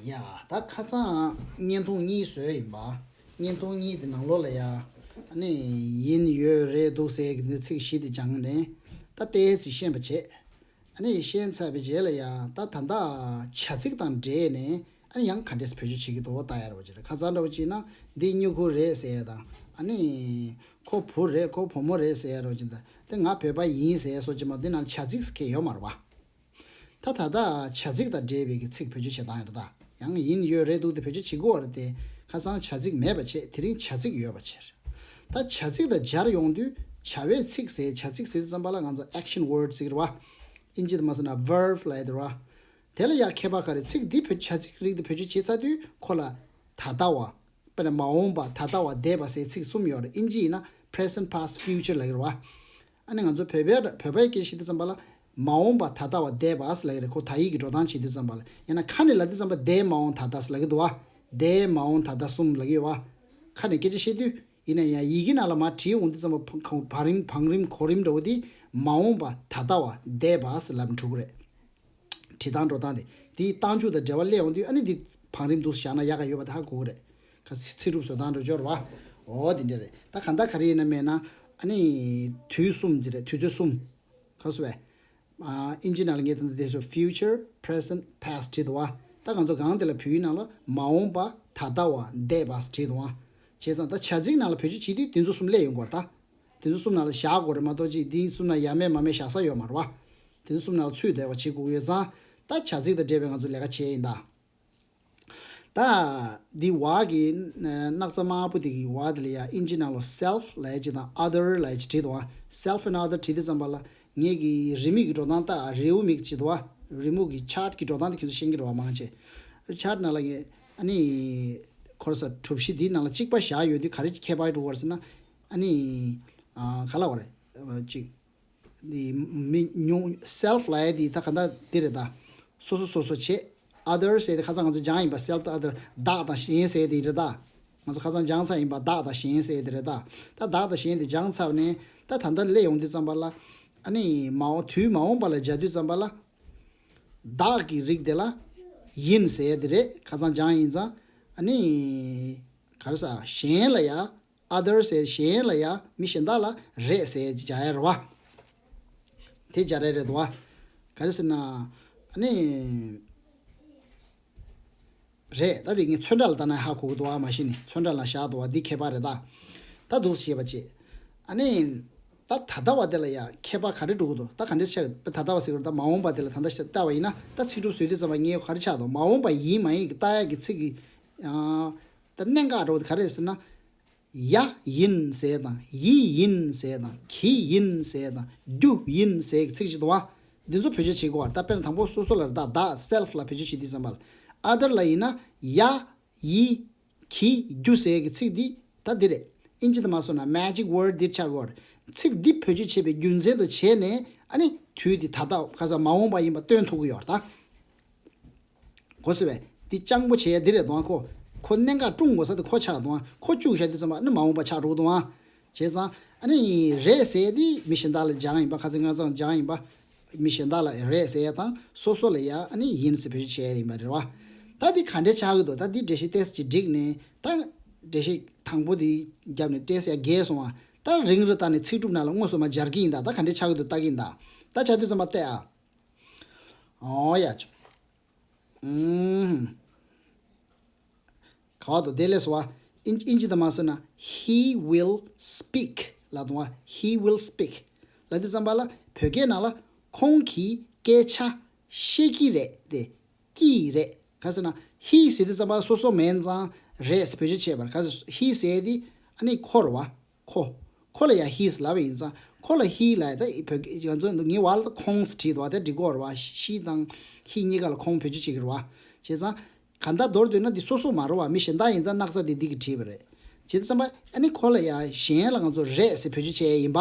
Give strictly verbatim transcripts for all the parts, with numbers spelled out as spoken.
ཡ། ད་ཁ་སང་བརྙན་ཐུང་གཉིས་བཟོས་ཡིན་པ། བརྙན་ཐུང་གཉིས་དེ་ནང་ལོགས་ལ་ཡ། ཨ་ནི་ཡིན་ཡོད་རེད་འདུག་ཟེར་གྱི་འདི་ཚིག་བཞི་དེ་སྦྱངས་ནས། ད་ལྟའི་ཚིག་ཤེས་པ་བྱེད། ཨ་ནི་ཤེས་ཚར་བའི་རྗེས་ལ་ཡ། ད་ད་ལྟ་བྱ་ཚིག་དང་འབྲེལ་ནས་ཨ་ནི་ཡང་ག་འདྲས་བེད་སྤྱོད་བྱེད་ཀྱི་འདུག་ལྟ་ཡ་རེད་བ། ཅེ་རེད། ཁ་སང་འདྲ་བོ་བྱས་ན་འདི་སྨྱུ་གུ་རེད་ཟེར་ཡ་དང་། ཨ་ནི་ཁོ་བུ་རེད་ཁོ་བུ་མོ་རེད་ཟེར་ཡ་རེད་བ། ཅེ་ད་དེ་ང་བོད་པ་ཡིན་ཟེར་ཡ་སོགས་ཅིག་མ་འདི་ནང་བྱ་ཚིག་ཟེར་མཁན་ཡོད་མ་རེད་བ། ད་ད་ལྟ་བྱ་ཚིག་དང་འབྲེལ་བའི་གི་ཚིག་བེད་སྤྱོད་བྱེད་སྟངས་རེད་ད། ཡང་ཡིན་ཡོད་རེད་འདུག་དེ་བེད་སྤྱོད་བྱེད་དགོས་པ་རེད་དེ། ཁ་སང་བྱ་ཚིག་མེད་པ་བྱས། དེ་རིང་བྱ་ཚིག་ཡོད་པ་བྱས། ད་བྱ་ཚིག་དང་སྦྱར་ཡོང་དུས་བྱ་བའི་ཚིག་ཟེར། བྱ་ཚིག་ཟེར་དུས་ཙམ་པ་ལ་ང་ཚོ་action word ཟེར་གི་རེད་བ། ཨིན་ཇི་དུ་མ་སོང་ན་verb ལབ་ཡ་དེ་རེད་བ། དེ་ལ་ཡ་ཁྱད་པར་ག་རེ། ཚིག་འདི་བེད་བྱ་ཚིག་རིགས་འདི་བེད་སྤྱོད་བྱེད་ཚར་དུས་ཁོ་ལ་ད་ལྟ་བ། དཔེར་ན་མ་འོངས་པ། ད་ལྟ་བ། འདས་པ་ཟེར་ཚིག་གསུམ་ཡོད་རེད། ཨིན་ཇི་ཡིན་ན་present past future ལབ་ཀྱི་རེད་བ། ཨ་ནི་ང་ཚོ་བོད་པའི་བོད་པའི་སྐད་བཤད་དུས་ཙམ་པ་ལ་མ་འོངས་པ། ད་ལྟ་བ། འདས་པ་ཟེར་ལབ་ཀྱི་རེད། ཁོ་ད་ཡིག་གི་འགྲོ་སྟངས་བྱེད་དུས་ཙམ་པ་ལ། ཡང་ན་ཁ་ནས་ལབ་དུས་ཙམ་པ་འདས་མ་འོངས་ད་ལྟ་ཟེར་ལབ་ཀྱི་འདུག་བ། འདས་མ་འོངས་ད་ལྟ་གསུམ་ལབ་ཀྱི་ཡོད་བ། ཁ་ནས་སྐད་ཆ་བཤད་དུས་ཡིན་ན་ཡང་ཡི་གེ་ནང་ལ་མར་བྲིས་འོང་དུས་ཙམ་པ་བང་རིམ་བང་རིམ་གོ་རིམ་འདྲ་བོ་དེ་མ་འོངས་པ། ད་ལྟ་བ། འདས་པ་ཟེར་ལབ་འགྲོ་གི་རེད། བྲིས་སྟངས་འགྲོ་སྟངས་དེ། དེའི་རྟགས་འཇུག་དང་འབྲེལ་བ་སླེབས་ཡོང་དུས་ཨ་ནི་འདི་བང་རིམ་འདུག་བཞག་ན་ཡག་ག་ཡོད་པ་དེ་ཧ་གོ་གི་རེད། ཁ་ཚིག་གྲུབ་བཟོ་སྟངས་འགྲོ་སྦྱོར་བ། འོ་དེ་འདྲ་རེད། ད་གང་ལྟར་ག་རེ་ཡིན་ན་མེད་ན། ཨ་ནི་དུས་གསུམ་དེ་རེད། དུས་ཚོད་གསུམ། ག་སུ་བས། ཨིན་ཇི་ནང་ལ་ངས་ད་ལྟ་དེ་ཚོ་future, present, past བྲིས་འདུག་བ། ད་ང་ཚོ་གང་དེ་ལ་བོད་ཡིག་ནང་ལ་མ་འོངས་པ། ད་ལྟ་བ། འདས་པ་བྲིས་འདུག་བ། བྱས་ཙང་ད་བྱ་ཚིག་ནང་ལ་བེད་སྤྱོད་བྱེད་དུས་དེ་ཚོ་གསུམ་སླེབས་ཡོང་གི་རེད་ད། དེ་ཚོ་གསུམ་ནང་ལ་བཞག་དགོས་རེད་མ་གཏོགས་ཅིག་དེ་གསུམ་ནང་ཡ་མེད་མ་མེད་བཞག་ས་ཡོད་མ་རེད་བ། དེ་ཚོ་གསུམ་ནང་ལ་ཚུད་བསྡད་པ་བྱེད་དགོས་ཀྱི་ཡོད་ཙང་། ད་བྱ་ཚིག་དང་འབྲེལ་བའི་ང་ཚོ་ལས་ཀ་བྱས་ཡིན་ད། ད་འདི་བ་གི་སྣག་ཚ་དམར་པོ་དེ་གི་བ་དེ་ལ་ཡ་ཨིན་ཇི་ནང་ལ་self ལབ་ཡ་ཅིག་དང་other ལབ་ཡ་ཅིག་བྲིས་འདུག་བ། self and other བྲིས་དུས་ཙམ་པ་ལ་ངས་གི་རི་མོ་གི་འགྲོ་སྟངས་ལྟ། རེའུ་མིག་ཅིག་འདུག་བ། རི་མོ་གི་chart གི་འགྲོ་སྟངས་དེ་ཁྱེད་ཚོ་ཤེས་ཀྱི་རེད་བ་མང་ཆེ། chart ནང་ལ་ངས་ཨ་ནི་ཁོ་ར་ས་གྲུ་བཞི་འདིའི་ནང་ལ་གཅིག་པ་བཞག་ཡོད་དུས་ག་རེ་ཁྱད་པར་འགྲོ་གི་རེད་ཟེར་ན། ཨ་ནི་ཨ་ག་ལབ་དགོས་རེད། ཅིག་འདི་མི་ཉུང་self ལབ་ཡ་འདི་ད་ག་འདྲ་འདི་རེད་ད། སོ་སོ་སོ་སོ་བྱེད། other ཟེར་དེ་ཁ་སང་ང་ཚོ་སྦྱངས་ཡིན་པ། self དང་other། བདག་དང་གཞན་ཟེར་དེ་རེད་ད། ང་ཚོ་ཁ་སང་སྦྱངས་ཚར་ཡིན་པ། བདག་དང་གཞན་ཟེར་དེ་རེད་ད། ད་བདག་དང་གཞན་དེ་སྦྱངས་ཚར་ནས་ད་ད་ལྟ་སླེབས་ཡོང་དུས་ཙམ་པ་ལ། ཨ་ནི་མ་འོངས་དུས་མ་འོངས་པ་ལ་སྦྱར་དུས་ཙམ་པ་ལ། བདག་གི་རིགས་དེ་ལ་ཡིན་ཟེར་དེ་རེད། ཁ་སང་སྦྱངས་ཡིན་ཙང་། ཨ་ནི་ག་རེ་ཟ། གཞན་ལ་ཡ། other ཟེར་གཞན་ལ་ཡ། མི་གཞན་དག་ལ་རེད་ཟེར་སྦྱར་ཡ་རེད་བ། དེ་སྦྱར་ཡ་རེད་བ། ག་རེ་ཟེར་ན། ཨ་ནི་རེད། ད་དེ་ངས་ཚོན་ཁྲ་ལ་ལྟ་ན་ཧ་གོ་གི་འདུག་བ། མ་གཞི་ནས་ཚོན་ཁྲ་ལ་བཞག་འདུག་བ། འདི་ཁྱད་པར་རེད་ད། ད་འདུག་ཞེས་པ་བྱེད། ཨ་ནི་ད་ད་ལྟ་བ་དེ་ལ་ཡ་ཁྱད་པར་ག་རེ་འགྲོ་གི་འདུག་ད་ག་འདྲས་ཆགས། ད་ལྟ་བ་ཟེར་གི་རེད་ད། མ་འོངས་པ་དེ་ལ་ད་ལྟ་ཞེས་བལྟ་བ་ཡིན་ན། ད་ཚིག་གྲུབ་བཟོས་དུས་ཙམ་པ་ངས་ག་རེ་ཆགས་འདུག་མ་འོངས་པ་ཡིན་མ་ཡིན་གྱི་བལྟ་ཡ་གི་ཚིག་གི། ཨ། ད་གནད་འགག་འདྲ་བོ་དེ་ག་རེ་རེད་ཟེར་ན། ཡ་ཡིན་ཟེར་དང་། ཡི་ཡིན་ཟེར་དང་། གྱི་ཡིན་ཟེར་དང་། རྒྱུ་ཡིན་ཟེར་གྱི་ཚིག་ཅིག་འདུག་བ། འདི་ཚོ་བེད་སྤྱོད་བྱེད་དགོས་བ། ད་དཔེར་ན་དང་པོ་སོ་སོ་ལ་རེད་ད། བདག་self ལ་བེད་སྤྱོད་བྱེད་དུས་ཙམ་པ་ལ། other ལ་ཡིན་ན་ཡ། ཡི། གྱི། རྒྱུ་ཟེར་གྱི་ཚིག་འདི་ད་འདི་རེད། ཨིན་ཇི་དུ་མ་སོང་ན་magic word འདིར་ཆགས་ཡོད་རེད། ཚིག་འདི་བེད་སྤྱོད་བྱེད་པའི་རྒྱུ་མཚན་དུ་བྱས་ནས། ཨ་ནི་དུས་འདི་ད་ལྟ་ཁ་སང་མ་འོངས་པ་ཡིན་པ་སྟོན་ཐུབ་ཀྱི་ཡོད་རེད་ད། གོ་སོང་བས། འདི་སྤྱང་པོ་བྱས་འདི་རེད་དོ། ཁོ་ཁོ་གནད་འགག་སྲུང་དགོས་ས་དེ་ཁོ་ཆགས་དོ། ཁོ་བཅུག་བཞག་དུས་ཙམ་པ་ཨ་ནི་མ་འོངས་པ་ཆགས་འགྲོ་གི་འདུག་ཨ། བྱས་ཙང་ཨ་ནི་རེད་ཟེར་དེ་མི་གཞན་དག་ལ་སྦྱངས་ཡིན་པ། ཁ་ཚིག་སྔ་ཙམ་སྦྱངས་ཡིན་པ། མི་གཞན་དག་ལ་རེད་ཟེར་ཡ་དང་སོ་སོ་ལ་ཡ་ཨ་ནི་ཡིན་ཟེར་བེད་སྤྱོད་བྱས་ཡ་ཡིན་པ་རེད་བ། ད་འདི་ག་འདྲས་ཆགས་ཀྱི་འདུག་ད་འདི་འགྲེལ་བཤད་ཏོག་ཙམ་ཅིག་བསྒྲིགས་ནས། ད་འགྲེལ་བཤད་དང་པོ་འདི་བརྒྱབ་ནས་བཀྲེས་ཡ་རྒྱས་སོང་བ། ད་རིང་རུ་བལྟས་ནས་ཚིག་གྲུབ་ནང་ལ་དངོས་སུ་མར་སྦྱར་གྱི་ཡིན་ད། ད་ག་འདྲས་ཆགས་ཀྱི་འདུག་ལྟ་གི་ཡིན་ད། ད་ཆགས་དུས་ཙམ་པ་བལྟས་ཨ། ཨོ་ཡ་ཆོ། ཨུམ། ག་བ་དང་དེ་ལས་སོ་བ། ཨིན་ཨིན་ཇི་དང་མ་སོ་ན་he will speak ལབ་དང་བ། he will speak ལབ་དུས་ཙམ་པ་ལ་བོད་སྐད་ནང་ལ་ཁོང་གིས་སྐད་ཆ་བཤད་ཀྱི་རེད་དེ། ཀྱི་རེད། ག་ཟེར་ན་he ཟེར་དུས་ཙམ་པ་ལ་སོ་སོ་མིན་ཙང་རེད་ཟེར་བེད་སྤྱོད་བྱས་པར། ག་ཟེར་he ཟེར་དེ་ཨ་ནི་ཁོ་རེད་བ། ཁོ། ཁོ་ལ་ཡང་he ལབ་པ་ཡིན་ཙང་ཁོ་ལ་he ལབ་ཡ། ད་བོད་སྐད་ང་ཚོ་ངའི་བར་ལ་ད་ཁོང་ཟེར་བྲིས་འདུག་བ། དེ་འགྲིག་གི་རེད་བ། she དང་he གཉིས་ཀ་ལ་ཁོང་བེད་སྤྱོད་བྱེད་ཀྱི་རེད་བ། བྱས་ཙང་གང་ལྟར་མདོར་བསྡུས་ན་འདི་སོ་སོ་མ་རེད་བ། མི་གཞན་དག་ཡིན་ཙང་སྣག་ཚ་དེ་འདི་གིས་བྲིས་པ་རེད། བྱས་ཙང་ཨ་ནི་ཁོ་ལ་ཡང་གཞན་ལ་ང་ཚོ་རེད་ཟེར་བེད་སྤྱོད་བྱས་ཡ་ཡིན་པ།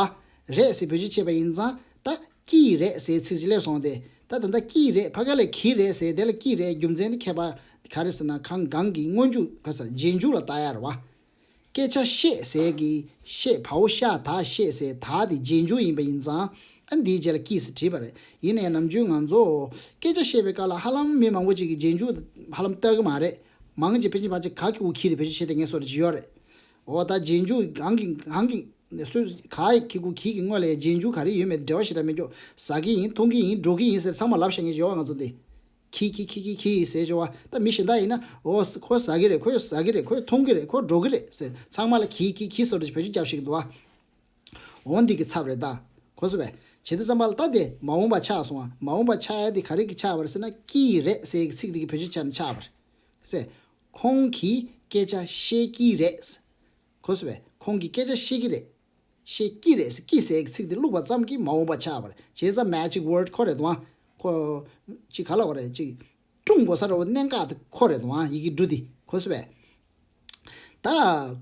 རེད་ཟེར་བེད་སྤྱོད་བྱས་པ་ཡིན་ཙང་ད་ཀྱིས་རེད་ཟེར་ཚིག་ཅིག་སླེབས་སོང་སྟེ། ད་ད་ལྟ་ཀྱིས་རེད། ཕ་གི་ལ་གྱིས་རེད་ཟེར་དེ་ལ་ཀྱིས་རེད། རྒྱུ་མཚན་དེ་ཁྱད་པར་ག་རེ་ཟེར་ན་གང་གང་གི་སྔོན་འཇུག་ག་ས་རྗེས་འཇུག་ལ་ལྟ་ཡ་རེད་བ། སྐད་ཆ་བཤད་ཟེར་གི་བཤད་བའོ་ཤ་ད་བཤད་ཟེར་ད་དེ་རྗེས་འཇུག་ཡིན་པ་ཡིན་ཙང་། ཨ་འདིའི་རྗེས་ལ་ཀྱིས་ཟེར་བྲིས་པ་རེད། ཡིན་ན་ཡང་ནམ་རྒྱུན་ང་ཚོ་སྐད་ཆ་བཤད་པའི་སྐབས་ལ་ཧ་ལམ་མི་མང་པོ་ཅིག་གིས་རྗེས་འཇུག་ཧ་ལམ་ལྟ་གི་མ་རེད། མང་ཆེ་ཕལ་ཆེར་ཕལ་ཆེར་ག་གི་གུ་གི་དེ་བེད་སྤྱོད་བྱས་ཏེ་ངས་སོ་རེ་ཅིག་ཡོད་རེད། འོ་ད་རྗེས་འཇུག་གང་གི་གང་གི་སུས་ག་གི་གུ་གི་གི་སྔོན་ལ་ཡང་རྗེས་འཇུག་ག་རེ་ཡོད་མེད་འབྲེལ་བ་ཞེ་དྲག་མེད་ཀྱོག་ཟ་གི་ཡིན། འཐུང་གི་ཡིན། འགྲོ་གི་ཡིན་ཟེར་ཚང་མ་ལབ་བཞག་མཁན་ཅིག་ཡོད་པ། ང་ཚོ་འདི་གི་གི་གི་གི་གི་ཟེར་ཅིག་ཡོད་པ། ད་མི་གཞན་དག་ཡིན་ན་འོ་ཁོ་ཟ་གི་རེད། ཁོས་ཟ་གི་རེད། ཁོས་འཐུང་གི་རེད། ཁོ་འགྲོ་གི་རེད་ཟེར་ཚང་མ་ལ་གི་གི་གི་སོ་རེ་ཅིག་བེད་སྤྱོད་རྒྱབ་བཞག་གི་འདུག་བ། འོ་འདི་གི་ཚབ་རེད་ད། གོ་སོང་བས། བྱེད་དུས་ཙམ་པ་ལ་ད་དེ་མ་འོངས་པ་ཆགས་སོང་བ། མ་འོངས་པ་ཆགས་ཡ་དེ་ག་རེ་གི་ཆགས་པ་རེད་ཟེར་ན། ཀྱིས་རེད་ཟེར་གི་ཚིག་དེ་གི་བེད་སྤྱོད་བྱས་ནས་ཆགས་པ་རེད། ཟེར། ཁོང་གིས་སྐད་ཆ་བཤད་ཀྱི་རེད། གོ་སོང་བས། ཁོང་གིས་སྐད་ཆ་བཤད་ཀྱི་རེད། བཤད་ཀྱི་རེད་ཟེར། ཀྱིས་ཟེར་གི་ཚིག་དེ་བླུགས་པ་ཙམ་གྱིས་མ་འོངས་པ་ཆགས་པ་རེད། བྱས་ཙང་magic word ཁོ་རེད་དོ། ཁོ་ཅིག་ག་ལ་གོ་རེད་ཅིག་སྲུང་དགོས་ས་རེད་བ། གནད་འགག་དེ་ཁོ་རེད་དོ། ཡི་གེ་འབྲུ་དེ། གོ་སོང་བས། ད་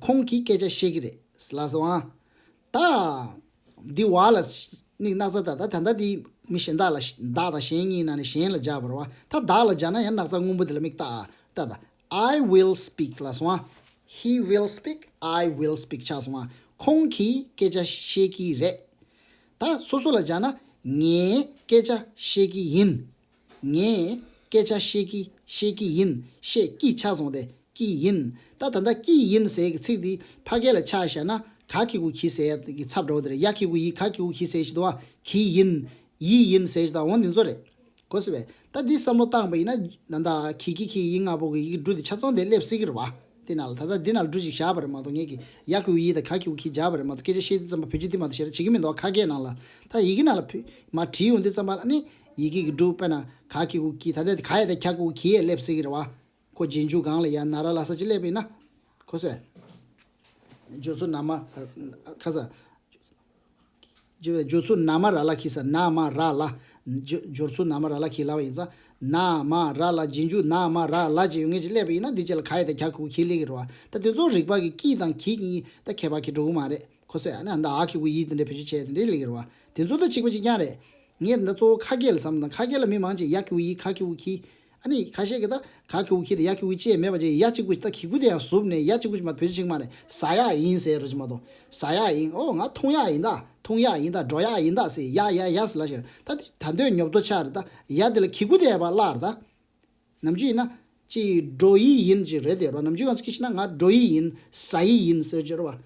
ཁོང་གིས་སྐད་ཆ་བཤད་ཀྱི་རེད་ལབ་སོང་ཨ། ད་འདི་བ་ལ་ནི་སྣག་ཚ་ད་ད་ད་ད་འདི་མི་གཞན་དག་ལ་བདག་དང་གཞན་གཉིས་ནང་ནས་གཞན་ལ་སྦྱར་བ་རེད་བ། ད་བདག་ལ་སྦྱར་ན་ཡང་སྣག་ཚ་སྔོན་པོ་འདི་ལ་མིག་ལྟ་ཨ། ད་ད་I will speak ལབ་སོང་ཨ། He will speak. I will speak ཆགས་སོང་ཨ། ཁོང་གིས་སྐད་ཆ་བཤད་ཀྱི་རེད། ད་སོ་སོ་ལ་སྦྱར་ན་ངས་སྐད་ཆ་བཤད་ཀྱི་ཡིན། ངས་སྐད་ཆ་བཤད་ཀྱི་བཤད་ཀྱི་ཡིན། བཤད་ཀྱི་ཆགས་སོང་སྟེ། ཀྱི་ཡིན། ད་ད་ལྟ་ཀྱི་ཡིན་ཟེར་གྱི་ཚིག་འདི་ཕ་སྐད་ལ་ཆ་བཞག་ན་ག་གི་གུ་གི་ཟེར་གྱི་ཚབ་འདྲ་བོ་དེ་རེད། ཡ་གི་གུ་ཡི། ག་གི་གུ་གི་ཟེར་ཞིག་འདུག་བ། གི་ཡིན། ཡི་ཡིན་ཟེར་ཞིག་དང་འོ་འདི་ཚོ་རེད། གོ་སོང་བས། ད་འདི་བསམ་བློ་བཏང་པ་ཡིན་ན་ད་ལྟ་གི་གི་གི་ཡི་ལྔ་པོ་གི་ཡི་གེ་འབྲུ་དེ་ཆ་ཚང་དེ་སླེབས་སྲིད་ཀྱི་རེད་བ། དེ་ནང་ལ་ད་ལྟ་འདི་ནང་ལ་འབྲུ་ཞིག་བཞག་པ་རེད་མ་གཏོགས། ངས་ཀྱི་ཡ་གི་གུ་ཡི་དང་ག་གི་གུ་གི་བཞག་པ་རེད་མ་གཏོགས། སྐད་ཆ་བཤད་དུས་ཙམ་པ་བེད་སྤྱོད་འདི་མ་གཏོགས་གཞན་ར་བྱེད་ཀྱི་མི་འདུག་ཁ་སྐད་ནང་ལ། ད་ཡི་གེ་ནང་ལ་ཕུ་མ་བྲིས་ཡོང་དུས་ཙམ་པ་ལ་ནི་ཡི་གེ་གི་འབྲུ་དཔེར་ན་ག་གི་གུ་གི། ད་ལྟ་ག་ཡ་དང་ག་གི་གུ་གི་ཡས་སླེབས་སྲིད་ཀྱི་རེད་བ། ཁོ་རྗེས་འཇུག་སྒང་ལ་ཡ་ན་ར་ལ་ས་ཅིག་སླེབས་པ་ཡིན་ན། གོ་སོང་། སྦྱོར་ཚུལ་ན་མ་ཁ་ས། སྦྱོར་ཚུལ་ན་མ་ར་ལ་གི་ས། ན་མ་ར་ལ། སྦྱོར་སྦྱོར་ཚུལ་ན་མ་ར་ལ་གི་ལབ་པ་ཡིན་ཙང་། ན་མ་ར་ལ། རྗེས་འཇུག་ན་མ་ར་ལ་ཅིག་ཡོད་མཁན་ཅིག་སླེབས་པ་ཡིན་ན། འདི་རྗེས་ལ་ག་ཡ་དང་ག་གི་གུ་གི་སླེབས་ཀྱི་རེད་བ། ད་དེ་ཚོ་རིག་པ་གི་ཀྱི་དང་གི་གཉིས་ད་ཁྱད་པར་གྱི་འགྲོ་གི་མ་རེད། གོ་སོང་། ཨ་ནི་ཨ་ད་ཨ་གི་གུ་ཡི་དེ་འདྲའི་བེད་སྤྱོད་བྱས་དེ་འདྲའི་ལབ་ཀྱི་རེད་བ། དེ་ཚོ་ད་གཅིག་པ་གཅིག་རྐྱང་རེད། ངས་ད་གཙོ་བོ་ཁ་སྐད་ལ་བསམ་ན། ཁ་སྐད་ལ་མི་མང་ཆེ་ཡ་གི་གུ་ཡི། ག་གི་གུ་གི། ཨ་ནི་ཁ་ཤས་ཀྱིས་ད་ག་གི་གུ་གི་དང་ཡ་གི་གུ་གི་ཅི་ཡང་མེད་པ་ཅིག་ཡ་གཅིག་པུ་ད་གི་གུ་དེ་ཡང་ཟུབ་ནས་ཡ་གཅིག་པུ་ཅིག་མ་བེད་སྤྱོད་བྱེད་ཀྱི་མ་རེད། ཟ་ཡག་ཡིན་ཟེར་རོ་ཅིག་མ་གཏོགས། ཟ་ཡག་ཡིན། ཨོ་ང་འཐུང་ཡག་ཡིན་ད། འཐུང་ཡག་ཡིན་ད། འགྲོ་ཡག་ཡིན་ད་ཟེར། ཡ་ཡ་ཡ་ཟེར་ལབ་བཞག་ད་དེ་ད་འདོད་ཉོབ་ཏོ་ཆགས་རེད་ད། ཡ་དེ་ལ་གི་གུ་དེ་ཡང་ཕར་བརླག་རེད་ད། ནམ་རྒྱུན་ཡིན་ན་ཅིག་འགྲོ་ཡི་ཡིན་ཅིག་རེད་དེ་རོ། ནམ་རྒྱུན་ང་ཚོ་སྐད་ཆ་ན་ང་འགྲོ་ཡི་ཡིན། ཟ་ཡི་ཡིན་ཟེར་བརྗོད་རོ་བ།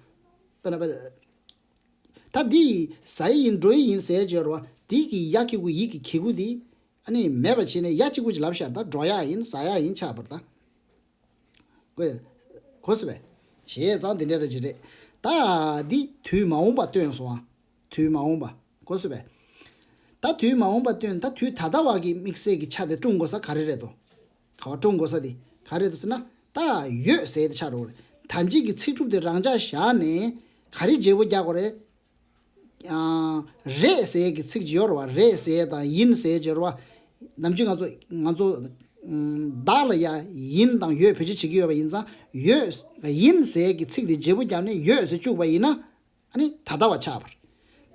དཔེར་ན་དཔེ། ད་འདི་ཟ་ཡི་ཡིན། འགྲོ་ཡི་ཡིན་ཟེར་བརྗོད་རོ་བ། འདི་གི་ཡ་གི་གུ་ཡི་གི་གི་གུ་འདི་ཨ་ནི་མེད་པ་བྱས་ནས་ཡ་གཅིག་པུ་ཅིག་ལབ་བཞག་ད་འགྲོ་ཡག་ཡིན། ཟ་ཡག་ཡིན་ཆགས་པ་རེད་ད། གོ་གོ་སོང་བས། བྱས་ཙང་འདི་འདྲ་རེ་ཅིག་རེད། ད་འདི་དུས་མ་འོངས་པ་སྟོན་སོང་ཨ། དུས་མ་འོངས་པ། གོ་སོང་བས། ད་དུས་མ་འོངས་པ་སྟོན། ད་དུས་ད་ལྟ་བ་གི་དམིགས་བསལ་གྱི་ཆ་དེ་སྲུང་དགོས་ས་ག་རེ་རེད་དོ། ག་བ་སྲུང་དགོས་ས་དེ་ག་རེ་རེད་དོ་ཟེར་ན། ད་ཡོད་ཟེར་དེ་ཆགས་འགྲོ་གི་རེད། ད་ཅིག་གི་ཚིག་གྲུབ་དེ་རང་འཇགས་བཞག་ནས་ག་རེ་བརྗེ་པོ་རྒྱག་དགོས་རེད། ཨ། རེད་ཟེར་གྱི་ཚིག་ཅིག་ཡོད་རེད་བ། རེད་ཟེར་དང་ཡིན་ཟེར་ཅིག་ཡོད་རེད་བ། ནམ་རྒྱུན་ང་ཚོ་ང་ཚོ་ཨམ། བདག་ལ་ཡ་ཡིན་དང་ཡོད་བེད་སྤྱོད་བྱེད་ཀྱི་ཡོད་པ་ཡིན་ཙང་། ཡོད། ཡིན་ཟེར་གྱི་ཚིག་དེ་བརྗེ་པོ་བརྒྱབ་ནས་ཡོད་ཟེར་བཅུག་པ་ཡིན་ན། ཨ་ནི་ད་ལྟ་བ་ཆགས་པ་རེད།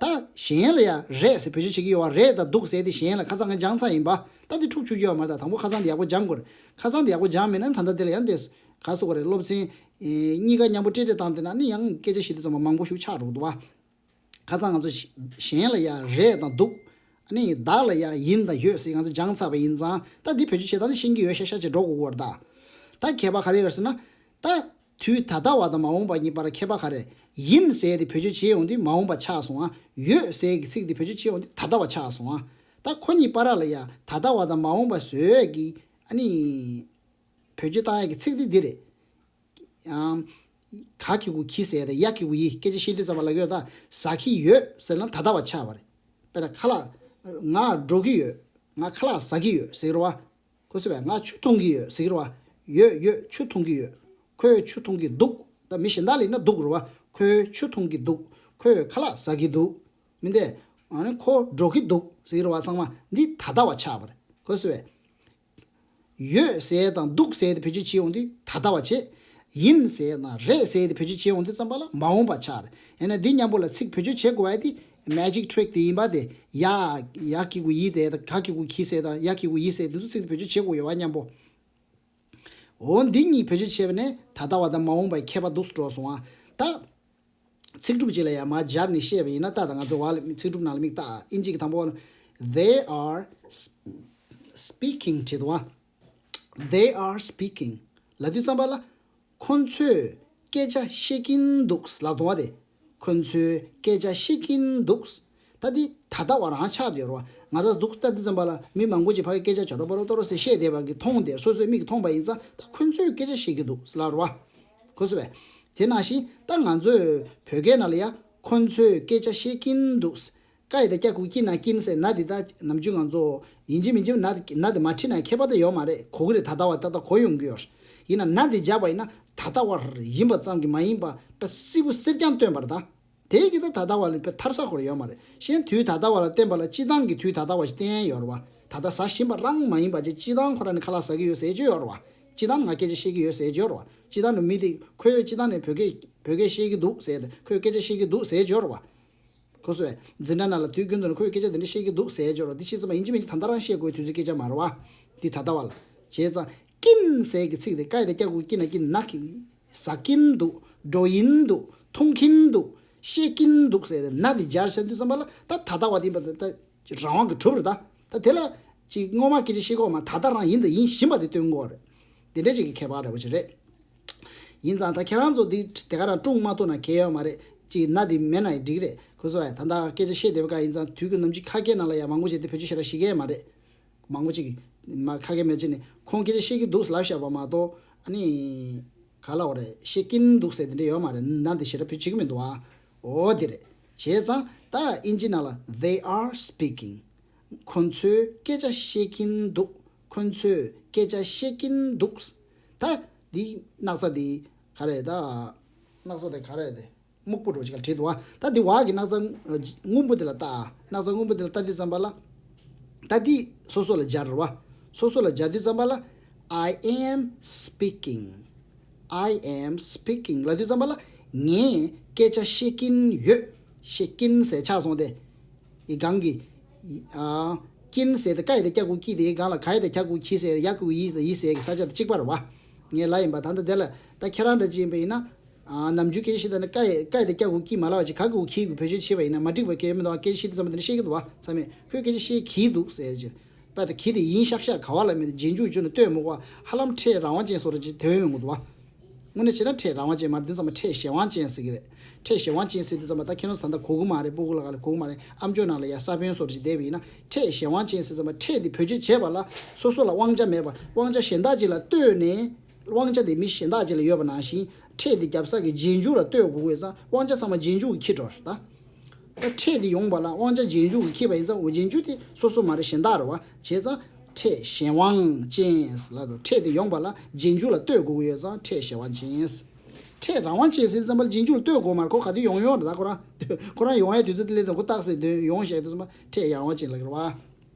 ད་གཞན་ལ་ཡ་རེད་ཟེར་བེད་སྤྱོད་བྱེད་ཀྱི་ཡོད་བ། རེད་དང་འདུག་ཟེར་དེ་གཞན་ལ་ཁ་སང་ང་སྦྱངས་ཚར་ཡིན་པ། ད་དེ་འཁྲུག་ཆུག་ཡོད་མ་རེད། ད་དང་པོ་ཁ་སང་དེ་ཡག་པོ་སྦྱང་དགོས་རེད། ཁ་སང་དེ་ཡག་པོ་སྦྱངས་མེད་ན་ད་ལྟ་དེ་ལ་ཡང་དེ་ག་སོ་གོ་རེད། སློབ་ཚན་གཉིས་ཀ་མཉམ་པོ་སྤྲེལ་སྤྲེལ་བཏང་དེ་ན་ནི་ཡང་སྐད་ཆ་བཤད་དུས་ཙམ་པ་མང་པོ་ཞིག་ཆགས་འགྲོ་གི་འདུག་བ། ཁ་སང་ང་ཚོ་གཞན་ལ་ཡ་རེད་དང་འདུག་ཨ་ནི་བདག་ལ་ཡ་ཡིན་དང་ཡོད་ཟེར་ང་ཚོ་སྦྱངས་ཚར་བ་ཡིན་ཙང་། ད་འདི་བེད་སྤྱོད་བྱེད་སྟངས་འདི་ཤེས་ཀྱི་ཡོད་ཤག་ཤག་ཅིག་འགྲོ་དགོས་ཀྱི་ཡོད་རེད་ད། ད་ཁྱད་པར་ག་རེ་ཡོད་ཟེར་ན། ད་དུས་ད་ལྟ་བ་དང་མ་འོངས་པ་གཉིས་བར་ཁྱད་པར་ག་རེ། ཡིན་ཟེར་དེ་བེད་སྤྱོད་བྱེད་ཡོང་དུས་མ་འོངས་པ་ཆགས་སོང་ཨ། ཡོད་ཟེར་གྱི་ཚིག་དེ་བེད་སྤྱོད་བྱེད་ཡོང་དུས་ད་ལྟ་བ་ཆགས་སོང་ཨ། ད་ཁོ་གཉིས་བར་ལ་ཡ་ད་ལྟ་བ་དང་མ་འོངས་པ་བཟོས་ཀྱི་ཨ་ནི་བེད་སྤྱོད་བཏང་ཡ་གི་ཚིག་དེ་འདི་རེད། ཡང་། ག་གི་གུ་གི་ཟེར་དང་ཡ་གི་གུ་ཡི། སྐད་ཆ་བཤད་དུས་ཙམ་པ་ལ་ཡོད་ད། ཟ་གི་ཡོད་ཟེར་ན་ད་ལྟ་བ་ཆགས་པ་རེད། དཔེར་ན་ཁ་ལག་ང་འགྲོ་གི་ཡོད། ང་ཁ་ལག་ཟ་གི་ཡོད་ཟེར་བ། གོ་སོང་བས། ང་ཆུ་འཐུང་གི་ཡོད་ཟེར་བ། ཡོད་ཡོད་ཆུ་འཐུང་གི་ཡོད། ཁོས་ཆུ་འཐུང་གི་འདུག་ད་མི་གཞན་དག་ལ་ཡིན་ན་འདུག་རེད་བ། ཁོས་ཆུ་འཐུང་གི་འདུག་ཁོས་ཁ་ལག་ཟ་གི་འདུག་མི་འདས། ཨ་ནི་ཁོ་འགྲོ་གི་འདུག་ཟེར་བ་ཚང་མ་འདི་ད་ལྟ་བ་ཆགས་པ་རེད། གོ་སོང་བས། ཡོད་ཟེར་དང་འདུག་ཟེར་དེ་བེད་སྤྱོད་བྱེད་ཡོང་དུས་ད་ལྟ་བ་བྱེད། ཡིན་ཟེར་དང་རེད་ཟེར་དེ་བེད་སྤྱོད་བྱེད་ཡོང་དུས་ཙམ་པ་ལ་མ་འོངས་པ་ཆགས་རེད། ཡང་ན་འདི་མཉམ་པོ་ལ་ཚིག་བེད་སྤྱོད་བྱེད་དགོས་པ་དེ་magic trick དེ་ཡིན་པ་དེ། ཡ། ཡ་གི་གུ་ཡི་དེ་དང་ག་གི་གུ་གི་ཟེར་དང་ཡ་གི་གུ་ཡི་ཟེར་འདི་ཚོ་ཚིག་དེ་བེད་སྤྱོད་བྱེད་དགོས་ཡོད་པ་མཉམ་པོ། འོ་འདི་གཉིས་བེད་སྤྱོད་བྱས་པ་ནས་ད་ལྟ་བ་དང་མ་འོངས་པའི་ཁྱད་པར་འདུག་སེ་འགྲོ་སོང་ཨ། ད། ཚིག་གྲུབ་ཅིག་ལ་ཡང་མར་སྦྱར་ནས་བཤད་པ་ཡིན་ན། ད་ད་ང་ཚོ་བ་ལ་ཚིག་གྲུབ་ནང་ལ་མིག་ལྟ། ཨིན་ཇི་གི་དང་པོ་བ་ལ། They are sp- speaking བྲིས་འདུག་བ། They are speaking ལབ་དུས་ཙམ་པ་ལ། ཁོ་ཚོས་སྐད་ཆ་བཤད་ཀྱིན་འདུག་ལབ་འདུག་བ། དེ་ཁོ་ཚོས་སྐད་ཆ་བཤད་ཀྱིན་འདུག་ད་འདི་ད་ལྟ་བ་རང་ཆགས་བསྡད་ཡོད་རེད་བ། ང་རང་འདུག་ལྟ་དུས་ཙམ་པ་ལ་མི་མང་པོ་ཅིག་ཕ་གི་སྐད་ཆ་ཇོ་རོ་པ་རོ་ཏོ་རོ་ཟེར་བཤད་བསྡད་པ་གི་མཐོང་བསྡད། སོ་སོའི་མིག་གིས་མཐོང་པ་ཡིན་ཙང་ད་ཁོ་ཚོས་སྐད་ཆ་བཤད་ཀྱི་འདུག་ལབ་རེད་བ། ཁོ་ཚོས་བས། དེ་ནང་བཞིན་ད་ང་ཚོས་བོད་སྐད་ནང་ལ་ཡ་ཁོ་ཚོས་སྐད་ཆ་བཤད་ཀྱིན་འདུག་ཀ་ཡི་ད་ཀྱ་གུ་ཀྱི་ན་ཀྱིན་ཟེར་ན་འདི་ད་ནམ་རྒྱུན་ང་ཚོ་ཡིན་གཅིག་མིན་གཅིག་ན་ན་དེ་མ་ཁྲིད་ན་ཁྱད་པར་ད་ཡོད་མ་རེད། གོ་གི་རེད། ད་ལྟ་བ་ད་ལྟ་གོ་ཡོང་གི་ཡོད་རེད། ཡིན་ན་ན་དེ་སྦྱར་བ་ཡིན་ན་ད་ལྟ་བ་ཡིན་པ་ཙམ་གྱིས་མ་ཡིན་པ་ད་སིལ་བུ་སེར་རྐྱང་སྟོན་པ་རེད་ད། དེ་གི་ད་ད་ལྟ་བ་ལ་དཔེ་མཐར་ས་ཁོ་ར་ཡོད་མ་རེད། གཞན་དུས་ད་ལྟ་བ་ལ་བསྟན་པ་ལ་སྤྱི་བཏང་གི་དུས་ད་ལྟ་བ་ཞིག་བསྟན་ཡོད་རེད་བ། ད་ལྟ་ཟ་བཞིན་པ་རང་མ་ཡིན་པ་ཅིག་སྤྱི་བཏང་ཁོ་ར་ནི་ཁ་ལག་ཟ་གི་ཡོད་ཟེར་གྱི་ཡོད་རེད་བ། སྤྱི་བཏང་ང་སྐད་ཆ་བཤད་ཀྱི་ཡོད་ཟེར་གྱི་ཡོད་རེད་བ། སྤྱི་བཏང་ནི་མི་དེ་ཁོས་སྤྱི་བཏང་ནས་བོད་སྐད་བོད་སྐད་བཤད་ཀྱི་འདུག་ཟེར་ཏེ། ཁོས་སྐད་ཆ་བཤད་ཀྱི་འདུག་ཟེར་གྱི་ཡོད་རེད་བ། ཁོ་ཚོས་འཛིན་གྲྭ་ནང་ལ་དུས་རྒྱུན་དུ་ནི་ཁོས་སྐད་ཆ་དེ་འདྲ་བཤད་ཀྱི་འདུག་ཟེར་གྱི་ཡོད་རེད་བ། འདི་ཤེས་ཙམ་པ་ཡིན་གཅིག་མིན་གཅིག་ད་ལྟ་རང་བཤད་དགོས་དུས་ཚོད་སྐད་ཆ་མ་རེད་བ། འདི་ད་ལྟ་བ་ལ། བྱས་ཙང་ཀྱིན་ཟེར་གྱི་ཚིག་དེ་ཀ་ཡི་ད་ཀྱ་གུ་ཀྱི་ན་ཀྱིན་ན་ཀྱིན། ཟ་གིན་འདུག་འགྲོ་ཡིན་འདུག་མཐོང་གིན་འདུག་བཤད་ཀྱིན་འདུག་ཟེར་ཏེ་ན་འདི་སྦྱར་བྱས་དུས་ཙམ་པ་ལ་ད་ད་ལྟ་བ་དེ་ཡིན་པ་ད་ད་རང་དབང་གིས་གྲུབ་རེད་ད། ད་དེ་ལ་ཅིག་སྔོན་མ་སྐད་ཆ་བཤད་གོ་མ་ད་ལྟ་རང་ཡིན་དང་ཡིན་བཞིན་པ་དེ་སྟོན་གོ་རེད། དེ་འདྲ་ཅིག་གི་ཁྱད་པར་འདྲ་བོ་ཅིག་རེད། ཡིན་ཙང་ད་ཁྱེད་རང་ཚོ་འདི་དེ་ག་རང་སྲུང་མ་ཐུབ་ན་གལ་ཡོད་མ་རེད། ཅིག་ན་འདི་མེད་ན་ཡང་འགྲིག་རེད། ཁོ་ཚོ་ཡ་ད་ལྟ་སྐད་ཆ་བཤད་བསྡད་པ་ག་ཡིན་ཙང་དུས་ཀྱི་ནམ་རྒྱུན་ཁ་སྐད་ནང་ལ་ཡ་མང་པོ་ཅིག་དེ་བེད་སྤྱོད་བྱེད་ར་ཤེས་ཀྱི་མ་རེད། མང་པོ་ཅིག་གིས་མ་ཁ་སྐད་མེད་ཅེ་ནས་ཁོང་སྐད་ཆ་བཤད་ཀྱི་འདུག་ལབ་བཞག་པ་མ་གཏོགས། ཨ་ནི་ག་ལ་བ་རེད། བཤད་ཀྱིན་འདུག་ཟེར་དེ་འདྲ་ཡོད་མ་རེད། ན་འདི་ཞེ་དྲག་བེད་སྤྱོད་བྱེད་ཀྱི་མི་འདུག་ཨ། འོ་དེ་རེད། བྱས་ཙང་ད་ཨིན་ཇི་ནང་ལ་they are speaking ཁོ་ཚོས་སྐད་ཆ་བཤད་ཀྱིན་འདུག་ཁོ་ཚོས་སྐད་ཆ་བཤད་ཀྱིན་འདུག་ད་འདི་སྣག་ཚ་འདི་ག་རེད་ད། སྣག་ཚ་དེ་ག་རེད་དེ། སྨུག་པོ་འདྲ་བོ་ཅིག་ལ་བྲིས་འདུག་བ། ད་འདི་བ་གི་སྣག་ཚ་སྔོན་པོ་དེ་ལ་ལྟ། སྣག་ཚ་སྔོན་པོ་དེ་ལ་ལྟ་དུས་ཙམ་པ་ལ། ད་འདི་སོ་སོ་ལ་སྦྱར་བ། སོ་སོ་ལ་སྦྱར་དུས་ཙམ་པ་ལ། I am speaking. I am speaking ལབ་དུས་ཙམ་པ་ལ། ངས་སྐད་ཆ་བཤད་ཀྱིན་ཡོད། བཤད་ཀྱིན་ཟེར་ཆགས་སོང་སྟེ། ཡི་གང་གི་ཨ། ཀྱིན་ཟེར་ཏེ་ཀ་ཡི་ད་ཀྱ་གུ་ཀྱི་དེའི་སྒང་ལ་ག་ཡི་ད་ཀྱ་གུ་ཁྱི་ཟེར་ཡ་གུ་ཡི་ཟེར་ཡི་ཟེར་གི་ས་ཆ་དེ་གཅིག་པ་རེད་བ། ངས་ལབ་ཡིན་པ་ད་ལྟ་དེ་ལ་ད་ཁྱེད་རང་འདྲ་ཅིག་ཡིན་པ་ཡིན་ན། ཨ། ནམ་རྒྱུན་སྐད་ཆ་བཤད་ད་ནི་ཀ་ཡི་ཀ་ཡི་ད་ཀྱ་གུ་ཀྱི་མ་ལབ་པ་ཅིག་ག་གུ་ཁྱི་གུ་བེད་སྤྱོད་བྱེད་པ་ཡིན་ན་མ་འགྲིག་པ་སྐད་མི་འདུག་བ། སྐད་ཆ་བཤད་དུས་ཙམ་པ་དེ་འདྲ་བཤད་ཀྱི་འདུག་བ། ཚང་མས་ཁོས་སྐད་ཆ་བཤད་གྱི་འདུག་ཟེར་ཅིག་པ་ད་གྱི་དེ་ཡིན་ཤག་ཤག་ག་བ་ལ་མེད་དེ་རྗེས་འཇུག་བཅུག་ནས་སྟོན་མི་དགོས། ཧ་ལམ་ཕྲད་རང་དབང་ཅན་བཟོ་འདྲ་ཅིག་ཐོན་ཡོང་གི་འདུག་བ། དངོས་གནས་བྱས་ན་ཕྲད་རང་དབང་ཅན་མ་རེད། དེ་ཚང་མ་ཕྲད་གཞན་དབང་ཅན་ཟེར་གི་རེད། ཕྲད་གཞན་དབང་ཅན་ཟེར་དུས་ཙམ་པ་ད་ཁྱེད་རང་ཚོ་ད་ལྟ་གོ་གི་མ་རེད། སྤུ་གུ་ལ་ག་ལ་གོ་གི་མ་རེད། གོ་གི་མ་རེད། ཨ་མཆོག་ནང་ལ་ཡ་ས་བོན་བཟོ་འདྲ་ཅིག་བསྡད་པ་ཡིན་ན་ཕྲད་གཞན་དབང་ཅན་ཟེར་ཙམ་པ་ཕྲད་དེ་བེད་སྤྱོད་བྱས་པ་ལ་སོ་སོ་ལ་དབང་ཆ་མེད་པ། དབང་ཆ་གཞན་དག་ཅིག་ལ་གཏོད་ནས། དབང་ཆ་དེ་མི་གཞན་དག་ཅིག་ལ་ཡོད་པ་ནང་བཞིན་ཕྲད་དེ་རྒྱབ་ས་གི་རྗེས་འཇུག་ལ་གཏོད་དགོས་ཀྱི་ཡོད་ཙང་དབང་ཆ་ཚང་མ་རྗེས་འཇུག་གིས་འཁྱེར་འགྲོ་རེད་ད། ད་ཕྲད་དེ་ཡོང་བ་ལ་དབང་ཆ་རྗེས་འཇུག་གིས་འཁྱེར་བ་ཡིན་ཙང་འོ་རྗེས་འཇུག་དེ་སོ་སོ་མ་རེད། གཞན་དག་རེད་བ། བྱས་ཙང་ཕྲད་གཞན་དབང་ཅན་ལབ་འདུག་ཕྲད་དེ་ཡོང་བ་ལ་རྗེས་འཇུག་ལ་ལྟོས་དགོས་ཀྱི་ཡོད་ཙང་ཕྲད་གཞན་དབང་ཅན། ཕྲད་རང་དབང་ཅན་ཟེར་ཙམ་པ་ལ་རྗེས་འཇུག་ལ་ལྟོས་དགོས་མ་རེད། ཁོ་ག་དུས་ཡོང་ཡོང་རེད་ད། ཁོ་རང་ཁོ་རང་ཡོང་ཡའི་དུས་ཚོད་དེ་སླེབས་དང་ཁོ་རྟགས་གསལ་དོན་ཡོང་བཞག་དུས་ཙམ་པ་ཕྲད་གཞན་དབང་ཅན་ལབ་ཀྱི་རེད་བ།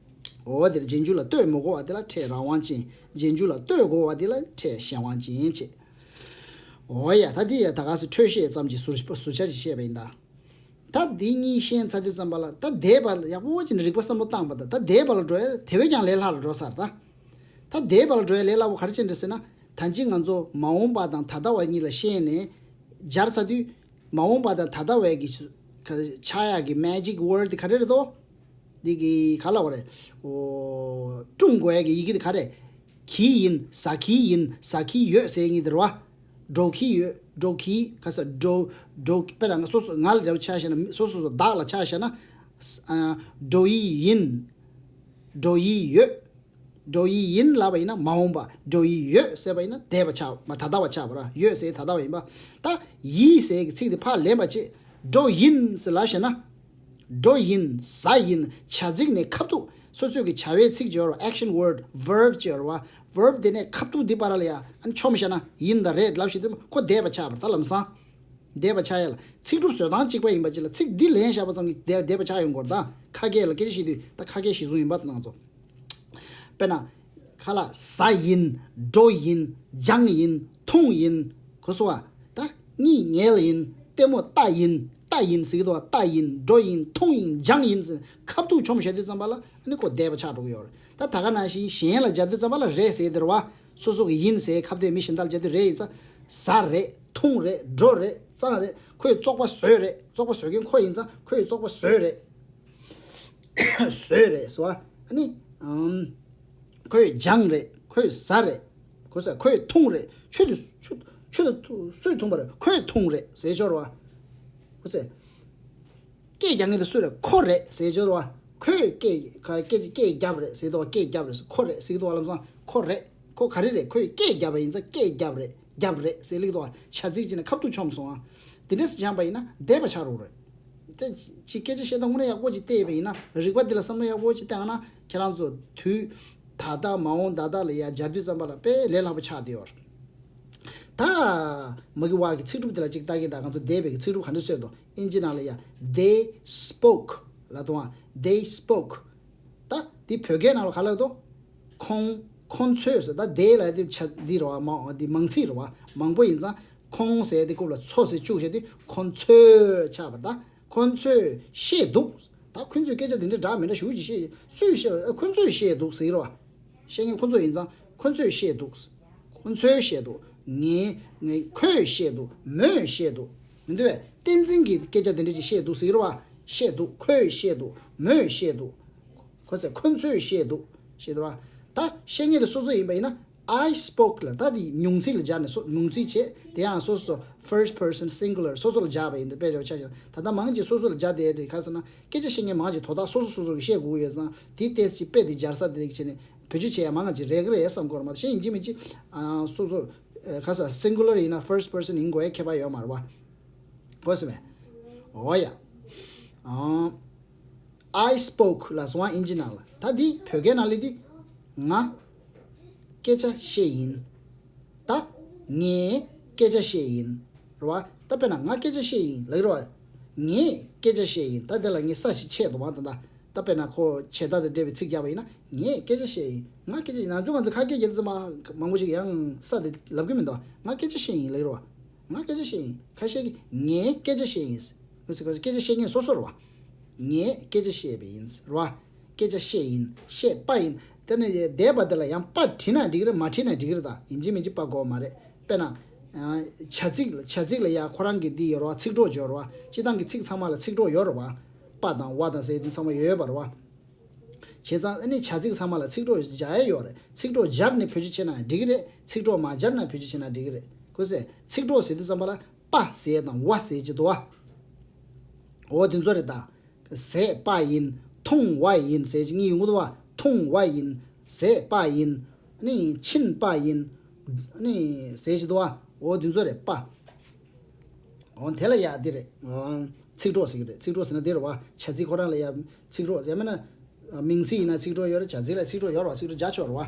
འོ་དེར་རྗེས་འཇུག་ལ་ལྟོས་མི་དགོས་པ་དེ་ལ་ཕྲད་རང་དབང་ཅན། རྗེས་འཇུག་ལ་ལྟོས་དགོས་པ་དེ་ལ་ཕྲད་གཞན་དབང་ཅན་བྱས། འོ་ཡ་ད་དེ་ཡ་ད་ག་སེ་འཕྲོས་བཤད་ཙམ་གྱི་ཟུར་ཟུར་ཆ་ཞིག་བཤད་པ་ཡིན་ད། ད་འདི་གཉིས་ཤེས་ཚར་དུས་ཙམ་པ་ལ་ད་འདས་པ་ལ་ཡག་པོ་བྱས་ནས་རིག་པ་བསམ་བློ་བཏང་པ་དང་ད་འདས་པ་ལ་འགྲོ་ཡ་དེ་བས་ཀྱང་ལས་སླ་རུ་འགྲོ་ས་རེད་ད། ད་འདས་པ་ལ་འགྲོ་ཡ་ལས་སླ་པོ་ག་རེ་བྱས་འདྲ་ཟེར་ན། ད་ཅི་ང་ཚོ་མ་འོངས་པ་དང་ད་ལྟ་བ་གཉིས་ལ་ཤེས་ནས་སྦྱར་ཚར་དུས། མ་འོངས་པ་དང་ད་ལྟ་བའི་གི་ཆ་ཡག་གི་magic word དེ་ག་རེ་རེད་དོ། འདི་གི་ག་ལ་བ་རེད། འོ། སྲུང་དགོས་ཡག་གི་ཡི་གེ་དེ་ག་རེ། གི་ཡིན། ཟ་གི་ཡིན། ཟ་གི་ཡོད་ཟེར་ངེས་དེ་རེད་བ། འགྲོ་གི་ཡོད། འགྲོ་གི་ག་ས་འགྲོ། འགྲོ་དཔེར་ན་སོ་སོ་ང་ལ་འདྲ་བོ་ཆ་བཞག་ན་སོ་སོ་སོ་བདག་ལ་ཆ་བཞག་ན། ཨ། འགྲོ་ཡི་ཡིན། འགྲོ་ཡི་ཡོད། འགྲོ་ཡི་ཡིན་ལབ་པ་ཡིན་ན་མ་འོངས་པ། འགྲོ་ཡི་ཡོད་ཟེར་བ་ཡིན་ན་འདས་པ་ཆགས་མ་ད་ལྟ་བ་ཆགས་པ་ར། ཡོད་ཟེར་ད་ལྟ་བ་ཡིན་པ། ད་ཡི་ཟེར་གི་ཚིག་དེ་ཕར་ལེན་པ་བྱེད། འགྲོ་ཡིན་ཟེར་ལབ་ཤེ་ན། འགྲོ་ཡིན། ཟ་ཡིན། བྱ་ཚིག་ནས་ཁ་ཐུག་སོ་སོའི་གི་བྱ་བའི་ཚིག་ཅིག་ཡོད་ར། action word verb ཅིག་ཡོད་ར་བ། verb དེ་ནས་ཁ་ཐུག་འདི་བར་ལ་ཡ་ཨ་ནི་ཆོམ་ཤེ་ན་ཡིན་ད་རེད་ལབ་ཤེ་དེ་ཁོ་འདས་པ་ཆགས་པ་ར། ད་ལམ་སང་འདས་པ་ཆགས་ཡ་ལ་ཚིག་གྲུབ་བཟོ་སྟངས་གཅིག་པ་ཡིན་པ་ཅིག་ལ་ཚིག་འདི་ལེན་བཞག་པ་ཙམ་གྱིས་འདས་འདས་པ་ཆགས་ཡོང་གི་རེད། ད་ཁ་སྐད་ལ་སྐད་ཆ་བཤད་དུས་ད་ཁ་སྐད་གཞི་བཟུང་ཡིན་པ་ད་ང་ཚོ། དཔེར་ན། ཁ་ལག་ཟ་ཡིན། འགྲོ་ཡིན། སྦྱངས་ཡིན། འཐུང་ཡིན། གོ་སོང་ཨ། ད་གཉིད་ཉལ་ཡིན། ལྟད་མོ་ལྟ་ཡིན། ལྟ་ཡིན་ཟེར་གི་འདུག་བ། ལྟ་ཡིན། འགྲོ་ཡིན། འཐུང་ཡིན། སྦྱངས་ཡིན་ཟེར་ཁ་ཐུག་ཆོམ་བྱས་དུས་ཙམ་པ་ལ་ཨ་ནི་ཁོ་འདས་པ་ཆགས་འགྲོ་གི་ཡོད་རེད། ད་ད་ག་ནང་བཞིན་གཞན་ལ་སྦྱར་དུས་ཙམ་པ་ལ་རེད་ཟེར་དེ་རེད་བ། སོ་སོ་གི་ཡིན་ཟེར་ཁ་བརྡའི་མི་གཞན་དག་ལ་སྦྱར་དུས་རེད་ཡིན་ཙང་། ཟ་རེད། འཐུང་རེད། འགྲོ་རེད། སྦྱངས་རེད། ཁོས་བཙོག་པ་བཟོས་རེད། བཙོག་པ་བཟོ་མཁན་ཁོ་ཡིན་ཙང་ཁོས་བཙོག་པ་བཟོས་རེད། བཟོས་རེད་ཟེར་བ། ཨ་ནི། ཨམ། ཁོས་སྦྱངས་རེད། ཁོས་ཟ་རེད། ཁོས་ཟ། ཁོས་འཐུང་རེད། ཆུ་དེ་ཆུ་ཆུ་དེ་སུས་འཐུང་པ་རེད། ཁོས་འཐུང་རེད་ཟེར་ཆོག་རེད་བ། ཁོས་ཟ། སྐད་རྒྱག་མཁན་དེ་སུ་རེད། ཁོ་རེད་ཟེར་ཆོག་རེད་བ། ཁོས་སྐད་ག་སྐད་སྐད་རྒྱབ་རེད་ཟེར་དོ། སྐད་རྒྱབ་རེད་ཟེར། ཁོ་རེད་ཟེར་དོ། ལམ་སང་ཁོ་རེད། ཁོ་ག་རེ་རེད། ཁོས་སྐད་རྒྱབ་པ་ཡིན་ཙང་སྐད་རྒྱབ་རེད། རྒྱབ་རེད་ཟེར་ལེགས་དོ། བྱ་ཚིག་ཅིག་ནས་ཁ་ཐུག་ཆོམ་སོང་ཨ། དེ་འདྲས་སུ་སྦྱངས་པ་ཡིན་ན་འདས་པ་ཆགས་རོགས་རེད། དེ་ཅིག་སྐད་ཆ་བཤད་སྟངས་དངོས་གནས་ཡག་པོ་ཅིག་བལྟས་པ་ཡིན་ན། རིག་པ་འདི་ལ་བསམ་བློ་ཡག་པོ་ཅིག་བཏང་ན། ཁྱེད་རང་ཚོ་དུས་ད་ལྟ་མ་འོངས་ད་ལྟ་ལ་ཡ་སྦྱར་དུས་ཙམ་པ་ལ་དཔེ་ལས་སླ་པོ་ཆགས་བསྡད་ཡོད་རེད། ད་མ་གི་བ་གི་ཚིག་གྲུབ་དེ་ལ་ཅིག་ལྟ་གི། ད་ང་ཚོ་འདས་པའི་གི་ཚིག་གྲུབ་ག་འདྲ་བཟོས་འདུག་ཨིན་ཇི་ནང་ལ་ཡ། They spoke ལབ་དུས་ཨ། They spoke. ད་འདི་བོད་སྐད་ནང་ལ་ག་ལབ་འདུག་ཁོང་། ཁོང་ཚོས་ཟེར། ད་they ལབ་དེ་ཆ་འདི་རེད་བ། མ་འདི་མང་ཚིག་རེད་བ། མང་པོ་ཡིན་ཙང་ཁོང་ཟེར་དེ་རྐུབ་ལ་ཚོ་ཟེར་བཅུག་བྱས་དེ་ཁོང་ཚོས་ཆགས་པ། ད་ཁོང་ཚོས་བཤད་འདུག་ད་ཁོང་ཚོས་སྐད་ཆ་དེ་འདྲ་འདྲ་མི་འདྲ་ཞེ་པོ་ཅིག་བཤད། སུས་བཤད། ཨ། ཁོང་ཚོས་བཤད་འདུག་ཟེར་གྱི་རེད་བ། བཤད་མཁན་ཁོང་ཚོ་ཡིན་ཙང་ཁོང་ཚོས་བཤད་འདུག་ཁོང་ཚོས་བཤད་འདུག་ངས། ངས། ཁོས་བཤད་འདུག་མོས་བཤད་འདུག་མི་འདུག་བས། བསྟན་འཛིན་གྱིས་སྐད་ཆ་དེ་འདྲ་ཅིག་བཤད་འདུག་ཟེར་གྱི་རེད་བ། བཤད་འདུག་ཁོས་བཤད་འདུག་མོས་བཤད་འདུག་ཁོ་ཚོས། ཁོ་ཚོས་བཤད་འདུག་བཤད་འདུག་བ། ད་བཤད་མཁན་དེ་སོ་སོ་ཡིན་པ་ཡིན་ན། I spoke ལ། ད་དེ་མྱོང་ཚིག་ལ་སྦྱར་ནས་སོ། མྱོང་ཚིག་བྱས། དེ་ཡང་སོ་སོ། First person singular སོ་སོ་ལ་སྦྱར་བ་ཡིན་ཏེ། དཔེ་བཞག་ཆ་བཞག་ད་ལྟ་མང་ཆེ་སོ་སོ་ལ་སྦྱར་བསྡད་ཡོད་དུས། ག་ཟེར་ན། སྐད་ཆ་བཤད་མཁན་མང་ཆེ་དོ་བདག་སོ་སོ་སོ་སོ་གིས་བཤད་དགོས་ཀྱི་ཡོད་ཙང་། དེའི་ཏོག་ཙམ་དཔེ་དེ་སྦྱར་ས་དེ་བྱས་ནས་བེད་སྤྱོད་བྱེད་ཡ་མང་ཆེ་རེད་གི་རེད་བསམ་གྱི་ཡོད་རེད་མ་གཏོགས། གཞན་ཡིན་གཅིག་མིན་གཅིག་ཨ། སོ་སོ། ཨ། ག་ཟེར། singular ཡིན་ན་first person ཡིན་དགོས་ཡ་ཁྱད་པར་ཡོད་མ་རེད་བ། གོ་སོང་ངས། འོ་ཡ། ཨ། I spoke ལ་སོང་བ་ཨིན་ཇི་ནང་ལ། ད་འདི་བོད་སྐད་ནང་ལ་འདི། ང་སྐད་ཆ་བཤད་ཡིན། ད་ངས་སྐད་ཆ་བཤད་ཡིན། རེད་བ། ད་དཔེར་ན་ང་སྐད་ཆ་བཤད་ཡིན་ལབ་ཀྱི་རེད་བ། ངས་སྐད་ཆ་བཤད་ཡིན། ད་དེ་ལ་ངས་ས་ཞིག་ཆད་འདུག་བ། ད་ད་ད་དཔེར་ན་ཁོ་བྱེད་སྟངས་དང་འབྲེལ་བའི་ཚིག་རྒྱག་པ་ཡིན་ན། ངས་སྐད་ཆ་བཤད་ཡིན། ང་སྐད་ཆ་ཡིན། ང་ཚོ་ང་ཚོ་ཁ་སྐད་རྒྱག་དུས་ཙམ་པ་མང་པོ་ཞིག་ཡང་ས་དེ་ལབ་ཀྱི་མི་འདུག་ང་སྐད་ཆ་བཤད་ཡིན་ལབ་ཀྱི་རེད་བ། ང་སྐད་ཆ་བཤད་ཡིན། ཁ་ཤས་ཀྱིས་ངས་སྐད་ཆ་བཤད་ཡིན། ང་ཚོ་སྐད་ཆ་བཤད་མཁན་སོ་སོ་རེད་བ། ངས་སྐད་ཆ་བཤད་པ་ཡིན། རེད་བ། སྐད་ཆ་བཤད་ཡིན། བཤད་པ་ཡིན། དེ་ནས་འདས་པ་དེ་ལ་ཡང་པ་བྲིས་ན་འགྲིག་གི་རེད། མ་བྲིས་ན་འགྲིག་གི་རེད། ད་ཡིན་གཅིག་མིན་གཅིག་པ་དགོས་མ་རེད། དཔེར་ན། ཨ། བྱ་ཚིག་ལ། བྱ་ཚིག་ལ་ཡ་ཁོ་རང་གི་འདི་ཡོད་རེད་བ། ཚིག་གྲོགས་ཡོད་རེད་བ། སྤྱིར་བཏང་གི་ཚིག་ཚང་མ་ལ་ཚིག་གྲོགས་ཡོད་རེད་བ། པ་དང་བ་དང་ཟེར་དེ་ཚང་མ་ཡོད་ཡོད་པ་རེད་བ། བྱས་ཙང་ཨ་ནི་བྱ་ཚིག་ཚང་མ་ལ་ཚིག་གྲོགས་སྦྱར་ཡ་ཡོད་རེད། ཚིག་གྲོགས་སྦྱར་ནས་བེད་སྤྱོད་བྱས་ན་ཡང་འགྲིག་གི་རེད། ཚིག་གྲོགས་མ་སྦྱར་ན་བེད་སྤྱོད་བྱས་ན་འགྲིག་གི་རེད། གོ་སོང་ངས། ཚིག་གྲོགས་ཟེར་དུས་ཙམ་པ་ལ་པ་ཟེར་དང་བ་ཟེར་གྱི་འདུག་བ། འོ་དེ་ཚོ་རེད་ད། བཟས་པ་ཡིན། འཐུང་བ་ཡིན་ཟེར་གྱི་གཉིས་ཡོང་གི་འདུག་བ། འཐུང་བ་ཡིན། བཟས་པ་ཡིན། ཨ་ནི་ཕྱིན་པ་ཡིན། ཨ་ནི་ཟེར་གྱི་འདུག་བ། འོ་དེ་ཚོ་རེད་པ། འོ་དེ་ལ་ཡ་འདི་རེད། ཨ། ཚིག་གྲོགས་ཟེར་གྱི་རེད། ཚིག་གྲོགས་ཟེར་ན་འདི་རེད་བ། བྱ་ཚིག་ཁོ་རང་ལ་ཡ་ཚིག་གྲོགས་ཡང་མིན་ན། མིང་ཚིག་ཡིན་ན་ཚིག་གྲོགས་ཡོད་རེད། བྱ་ཚིག་ལ་ཚིག་གྲོགས་ཡོད་རེད་བ། ཚིག་གྲོགས་སྦྱར་ཆོག་རེད་བ།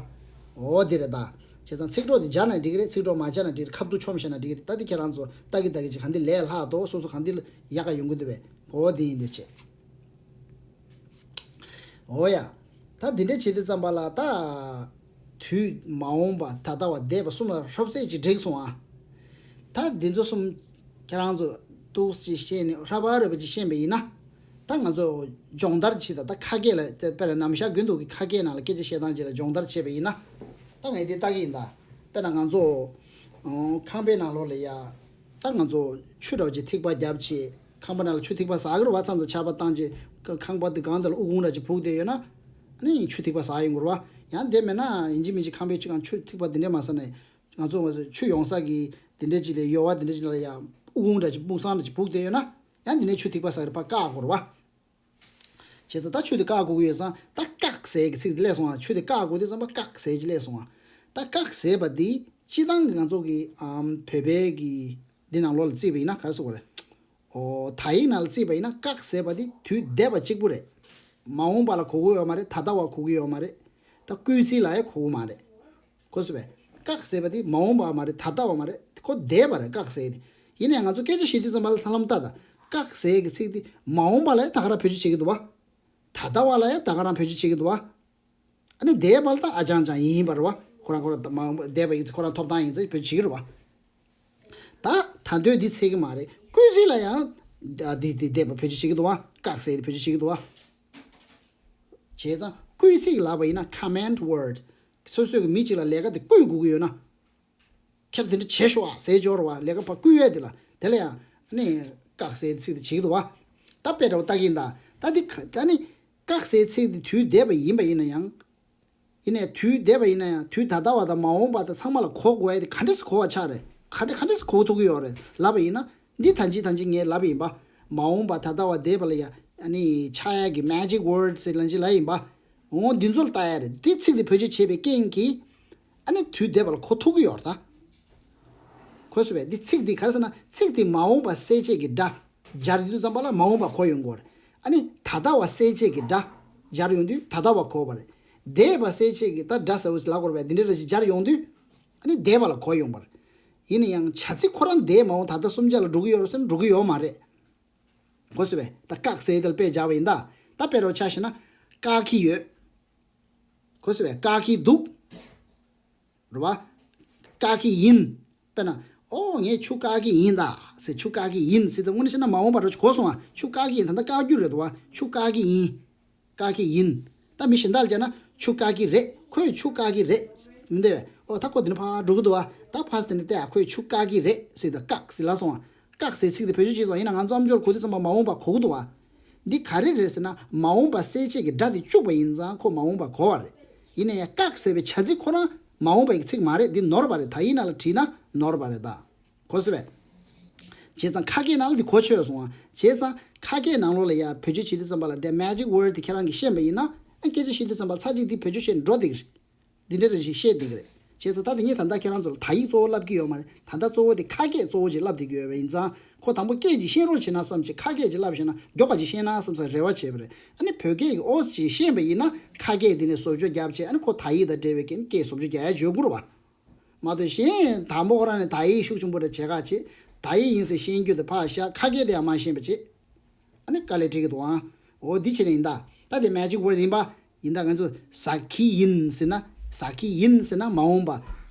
འོ་དེ་རེད་ད། བྱས་ཙང་ཚིག་གྲོགས་དེ་སྦྱར་ན་འགྲིག་གི་རེད། ཚིག་གྲོགས་མ་སྦྱར་ན་འགྲིག་གི་རེད། ཁ་ཐུག་ཆོམ་བཞག་ན་འགྲིག་གི་རེད། ད་དེ་ཁྱེད་རང་ཚོ་ལྟ་གི་ལྟ་གི་ཅིག་ག་འདི་ལས་སླ་དོ། སོ་སོ་ག་འདི་ལ་ཡག་ག་ཡོང་གི་འདུག་བས། འོ་དེ་ཡིན་འདི་བྱས། འོ་ཡ། ད་འདི་འདྲ་བྱེད་དུས་ཙམ་པ་ལ་ད། དུས་མ་འོངས་པ། ད་ལྟ་བ། འདས་པ་གསུམ་ལ་ཧྲབ་བསྲེས་ཅིག་བསྒྲིགས་སོང་ཨ། ད་འདི་ཚོ་གསུམ་ཁྱེད་རང་ཚོ་ཏོག་ཙམ་ཤེས་ནས་ཧྲ་པ་རེ་པ་ཅིག་ཤེས་པ་ཡིན་ན། ད་ང་ཚོ་སྦྱོང་བརྡར་བྱེད། ད་ད་ཁ་སྐད་ལ་དཔེར་ན་ནམ་ཞག་རྒྱུན་དུ་གི་ཁ་སྐད་ནང་ལ་སྐད་ཆ་བཤད་སྟངས་ཅིག་ལ་སྦྱོང་བརྡར་བྱས་པ་ཡིན་ན། ད་ངས་འདི་ལྟ་གི་ཡིན་ད། དཔེར་ན་ང་ཚོ་ཨང་ཁང་པའི་ནང་ལོགས་ལ་ཡ། ད་ང་ཚོ་ཆུ་འདྲ་བོ་ཅིག་ཐིགས་པ་བརྒྱབ་བྱས། ཁང་པ་ནང་ལ་ཆུ་ཐིགས་པ་ཟ་གི་རེད་བ། མཚམས་མཚམས་ཆར་པ་བཏང་བྱས་ཁ་ཁང་པ་དེ་སྒང་དེ་ལ་ཨུ་གུང་འདྲ་ཅིག་ཕུབ་བསྡད་ཡོད་ན། ཨ་ནི་ཆུ་ཐིགས་པ་ཟ་ཡོང་གི་རེད་བ། ཡང་དེ་མེད་ན་ཡིན་གཅིག་མིན་གཅིག་ཁང་པའི་ཆུ་སྒང་ཆུ་ཐིགས་པ་དེ་འདྲས་མ་ཟ་ན། ང་ཚོ་ང་ཚོ་ཆུ་ཡོང་ས་གི་དེ་འདྲས་ཅིག་ལ། ཡོལ་བ་དེ་འདྲས་ཅིག་ལ་ཡ་ཨུ་གུང་འདྲ་ཅིག་སྨུག་སྲང་འདྲ་ཅིག་ཕུབ་བསྡད་ཡོད་ན། ཡང་དེ་ནས་ཆུ་ཐིགས་པ་ཟ་གི་རེད་བ། བཀག་དགོས་རེད་བ། བྱས་ཙང་ད་ཆུ་དེ་བཀག་དགོས་ཀྱི་ཡོད་ཙང་། ད་བཀག་ཟེར་གྱི་ཚིག་དེ་སླེབས་སོང་ང་། ཆུ་དེ་བཀག་དགོས་དུས་ཙམ་པ་བཀག་ཟེར་གྱི་སླེབས་སོང་ང་། ད་བཀག་ཟེར་བ་འདི་སྤྱིར་བཏང་གི་ང་ཚོ་གི་ཨམ་བོད་པའི་གི་འདི་ནང་ལོགས་ལ་བརྩིས་པ་ཡིན་ན་ག་རེ་ཟེར་དགོས་རེད། ཨོ། དག་ཡིག་ནང་ལ་བརྩིས་པ་ཡིན་ན་བཀག་ཟེར་བ་འདི་དུས་འདས་པ་གཅིག་པུ་རེད། མ་འོངས་པ་ལ་གོ་གི་ཡོད་མ་རེད། ད་ལྟ་བ་གོ་གི་ཡོད་མ་རེད། ད་སྐུལ་ཚིག་ལ་ཡང་གོ་གི་མ་རེད། གོ་སོང་བས། བཀག་ཟེར་བ་དེ་མ་འོངས་པ་མ་རེད། ད་ལྟ་བ་མ་རེད། ཁོ་འདས་པ་རེད། བཀག་ཟེར་དེ། ཡིན་ནའང་ང་ཚོ་སྐད་ཆ་བཤད་དུས་ཙམ་པ་ལ་ལྷ་ལམ་ལྟ་དང་། བཀག་ཟེར་གྱི་ཚིག་དེ་མ་འོངས་པ་ལ་ཡང་ད་ག་རང་བེད་སྤྱོད་བྱེད་ཀྱི་འདུག་བ། ད་ལྟ་བ་ལ་ཡང་ད་ག་རང་བེད་སྤྱོད་བྱེད་ཀྱི་འདུག་བ། ཨ་ནི་འདས་པ་ལ་ད་ཨ་ཅང་ཅང་ཡིན་པ་རེད་བ། ཁོ་རང་ཁོ་རང་ད་མ་འོངས་པ་འདས་པ་ཡིན་ཚེ་ཁོ་རང་ཐོབ་ཐང་ཡིན་ཚེ་བེད་སྤྱོད་བྱེད་ཀྱི་རེད་བ། ད་ད་འདོད་འདི་ཚད་ཀྱི་མ་རེད། སྐུལ་ཚིག་ལ་ཡང་ད་འདི་འདི་འདས་པ་བེད་སྤྱོད་བྱེད་ཀྱི་འདུག་བ། བཀག་ཟེར་དེ་བེད་སྤྱོད་བྱེད་ཀྱི་འདུག་བ། བྱས་ཙང་སྐུལ་ཚིག་ལབ་པ་ཡིན་ན་command word། སོ་སོས་ཀྱི་མི་གཅིག་ལ་ལས་ཀ་དེ་བསྐུལ་དགོས་ཀྱི་ཡོད་ན། ཁྱེད་དེ་འདྲ་བྱེད་ཤོག་ཨ་ཟེར་འབྱོར་བ། ལས་ཀ་ཕར་བསྐུལ་ཡས་དེ་ལ། དེ་ལ་ཡང་ནི་ བཀག་ཟེར་ཚིག་དེ་བྱེད་ཀྱི་འདུག་བ། ད་དཔེ་འདྲ་བོ་ལྟ་གི་ཡིན་ད། ད་འདི་ག་ད་ནི་བཀག་ཟེར་ཚིག་དེ་དུས་འདས་པ་ཡིན་པ་ཡིན་ན་ཡང་། ཡིན་ནའི་དུས་འདས་པ་ཡིན་ན་ཡང་དུས་ད་ལྟ་བ་དང་མ་འོངས་པ་དང་ཚང་མ་ལ་གོ་དགོས་ཡ་དེ་ག་འདྲས་སེ་གོ་བ་ཆགས་རེད། ག་འདྲས་ག་འདྲས་སེ་གོ་ཐུབ་ཀྱི་ཡོད་རེད་ལབ་པ་ཡིན་ན། འདི་ད་ཅི་ད་ཅི་ངས་ལབ་པ་ཡིན་པ། མ་འོངས་པ་ད་ལྟ་བ་འདས་པ་ལ་ཡ་ཨ་ནི་ཆགས་ཡ་གི་magic word ཟེར་ལབ་ཅིག་ལབ་ཡིན་པ། འོ་འདི་ཚོ་ལ་ལྟ་ཡ་རེད། འདི་ཚིག་འདི་བེད་སྤྱོད་བྱས་པའི་རྐྱེན་གྱིས་ཨ་ནི་དུས་འདས་པ་ལ་གོ་ཐུབ་ཀྱི་ཡོད་རེད་ད། གོ་སོང་བས། འདི་ཚིག་འདི་ག་རེ་ཟེར་ན་ཚིག་འདི་མ་འོངས་པ་གསལ་བྱེད་ཀྱི་སྒྲ་སྦྱར་དུས་ཙམ་པ་ལ་མ་འོངས་པ་གོ་ཡོང་གི་ཡོད་རེད། ཨ་ནི་ད་ལྟ་བ་གསལ་བྱེད་ཀྱི་སྒྲ་སྦྱར་ཡོང་དུས་ད་ལྟ་བ་གོ་བ་རེད། འདས་པ་གསལ་བྱེད་ཀྱི་ད་སྒྲ་ཟེར་བ་ཞིག་ལབ་དགོས་རེད་པས། འདི་འདྲ་རེ་ཞིག་སྦྱར་ཡོང་དུས་ཨ་ནི་འདས་པ་ལ་གོ་ཡོང་བ་རེད། ཡིན་ན་ཡང་བྱ་ཚིག་ཁོ་རང་འདས་མ་འོངས་ད་ལྟ་གསུམ་ཆ་ལ་འགྲོ་གི་ཡོད་རེད་ཟེར་ན་འགྲོ་གི་ཡོད་མ་རེད། གོ་སོང་བས། ད་བཀག་ཟེར་དེ་ལ་དཔེ་སྦྱར་བ་ཡིན་ད། ད་དཔེ་རོ་ཆ་བཞག་ན། བཀག་གི་ཡོད། གོ་སོང་བས། བཀག་གི་འདུག་རེད་བ། བཀག་གི་ཡིན། དཔེར་ན། ཨོ་ངས་ཆུ་བཀག་གི་ཡིན་ད། ཟེར་ཆུ་བཀག་གི་ཡིན་ཟེར་ད་དངོས་གནས་བྱས་ན་མ་འོངས་པ་རོ་གོ་སོང་ང་། ཆུ་བཀག་གི་ཡིན། ད་ལྟ་བཀག་རྒྱུ་རེད་དོ་བ། ཆུ་བཀག་གི་ཡིན། བཀག་གི་ཡིན། ད་མི་གཞན་དག་ལ་བྱས་ན་ཆུ་བཀག་གི་རེད། ཁོས་ཆུ་བཀག་གི་རེད། མི་འདོད་པས། ཨོ་ད་ཁོ་དེ་ནས་ཕར་འགྲོ་གི་འདུག་བ། ད་ཕར་དེ་ནས་བལྟས་ཨ་ཁོས་ཆུ་བཀག་གི་རེད་ཟེར་ད་བཀག་ཟེར་ལབ་སོང་བ། བཀག་ཟེར་ཚིག་དེ་བེད་སྤྱོད་བྱས་སོང་། ཡིན་ན་ང་ཚོ་ཨམ་ཅོག་གོ་དུས་ཙམ་པ་མ་འོངས་པ་གོ་གི་འདུག་བ། འདི་ག་རེ་རེད་ཟེར་ན་མ་འོངས་པ་གསལ་བྱེད་ཀྱི་སྒྲ་དེ་བཅུག་པ་ཡིན་ཙང་ཁོ་མ་འོངས་པ་གོ་བ་རེད། ཡིན་ན་ཡང་བཀག་ཟེར་བའི་བྱ་ཚིག་ཁོ་རང་མ་འོངས་པའི་ཚིག་མ་རེད། འདི་ནོར་བ་རེད། ད་ཡིག་ནང་ལ་བྲིས་ན་ནོར་བ་རེད་ད། གོ་སོང་བས། བྱས་ཙང་ཁ་སྐད་ནང་ལ་འདི་གོ་ཆོད་སོང་ང་། བྱས་ཙང་ཁ་སྐད་ནང་ལོགས་ལ་ཡ་བེད་སྤྱོད་བྱེད་དུས་ཙམ་པ་ལ་དེ་magic word དེ་ཁྱེད་རང་གིས་ཤེས་པ་ཡིན་ན། ཨ་སྐད་ཆ་བཤད་དུས་ཙམ་པ་ཚར་གཅིག་འདི་བེད་སྤྱོད་བྱས་འགྲོ་བསྡད་ཀྱི་རེད། འདི་འདྲ་རེ་ཞིག་བཤད་བསྡད་ཀྱི་རེད། བྱས་ཙང་ད་དེ་ངས་ད་ལྟ་ཁྱེད་རང་ཚོ་ལ་དག་ཡིག་གཙོ་བོ་བསླབ་ཀྱི་ཡོད་མ་རེད། ད་ལྟ་གཙོ་བོ་དེ་ཁ་སྐད་གཙོ་བོ་ཅིག་བསླབ་བསྡད་ཀྱི་ཡོད་པ་ཡིན་ཙང་། ཁོ་དང་པོ་སྐད་ཅིག་ཤེས་རོགས་བྱེད་ན་བསམ་བྱས། ཁ་སྐད་ཅིག་བསླབ་ཤེས་ན་མགྱོགས་པ་ཅིག་ཤེས་ན་བསམ་བསམ་རེ་བ་བྱས་པ་རེད། ཨ་ནི་བོད་སྐད་ཀྱི་ཨོ་ཅིག་ཤེས་པ་ཡིན་ན་ཁ་སྐད་དེ་ནས་བཟོ་བཅོས་བརྒྱབ་བྱས། ཨ་ནི་ཁོ་དག་ཡིག་དང་འབྲེལ་བའི་སྐད་སྐད་བཟོ་བཅོས་རྒྱག་ཡ་བྱེད་དགོས་རེད་བ། མ་གཏོགས་གཞན་དང་པོ་ཁོ་རང་ནས་དག་ཡིག་ཤུགས་ཆེན་པོ་རེ་བྱེད་ཁ་བྱེད། དག་ཡིག་ཡིན་ཟེར་ཤེས་རྒྱུ་དེ་ཕར་བཞག་ཁ་སྐད་དེ་ཡང་མ་ཤེས་པ་བྱེད། ཨ་ནི་དཀའ་ལས་འཕྲད་ཀྱི་འདུག་ཨང་། འོ་འདི་བྱས་ནས་ཡིན་ད། ད་དེ་magic word ཡིན་པ། ཡིན་ད་ང་ཚོ་ཟ་གི་ཡིན་ཟེར་ན། ཟ་གི་ཡིན་ཟེར་ན་མ་འོངས་པ།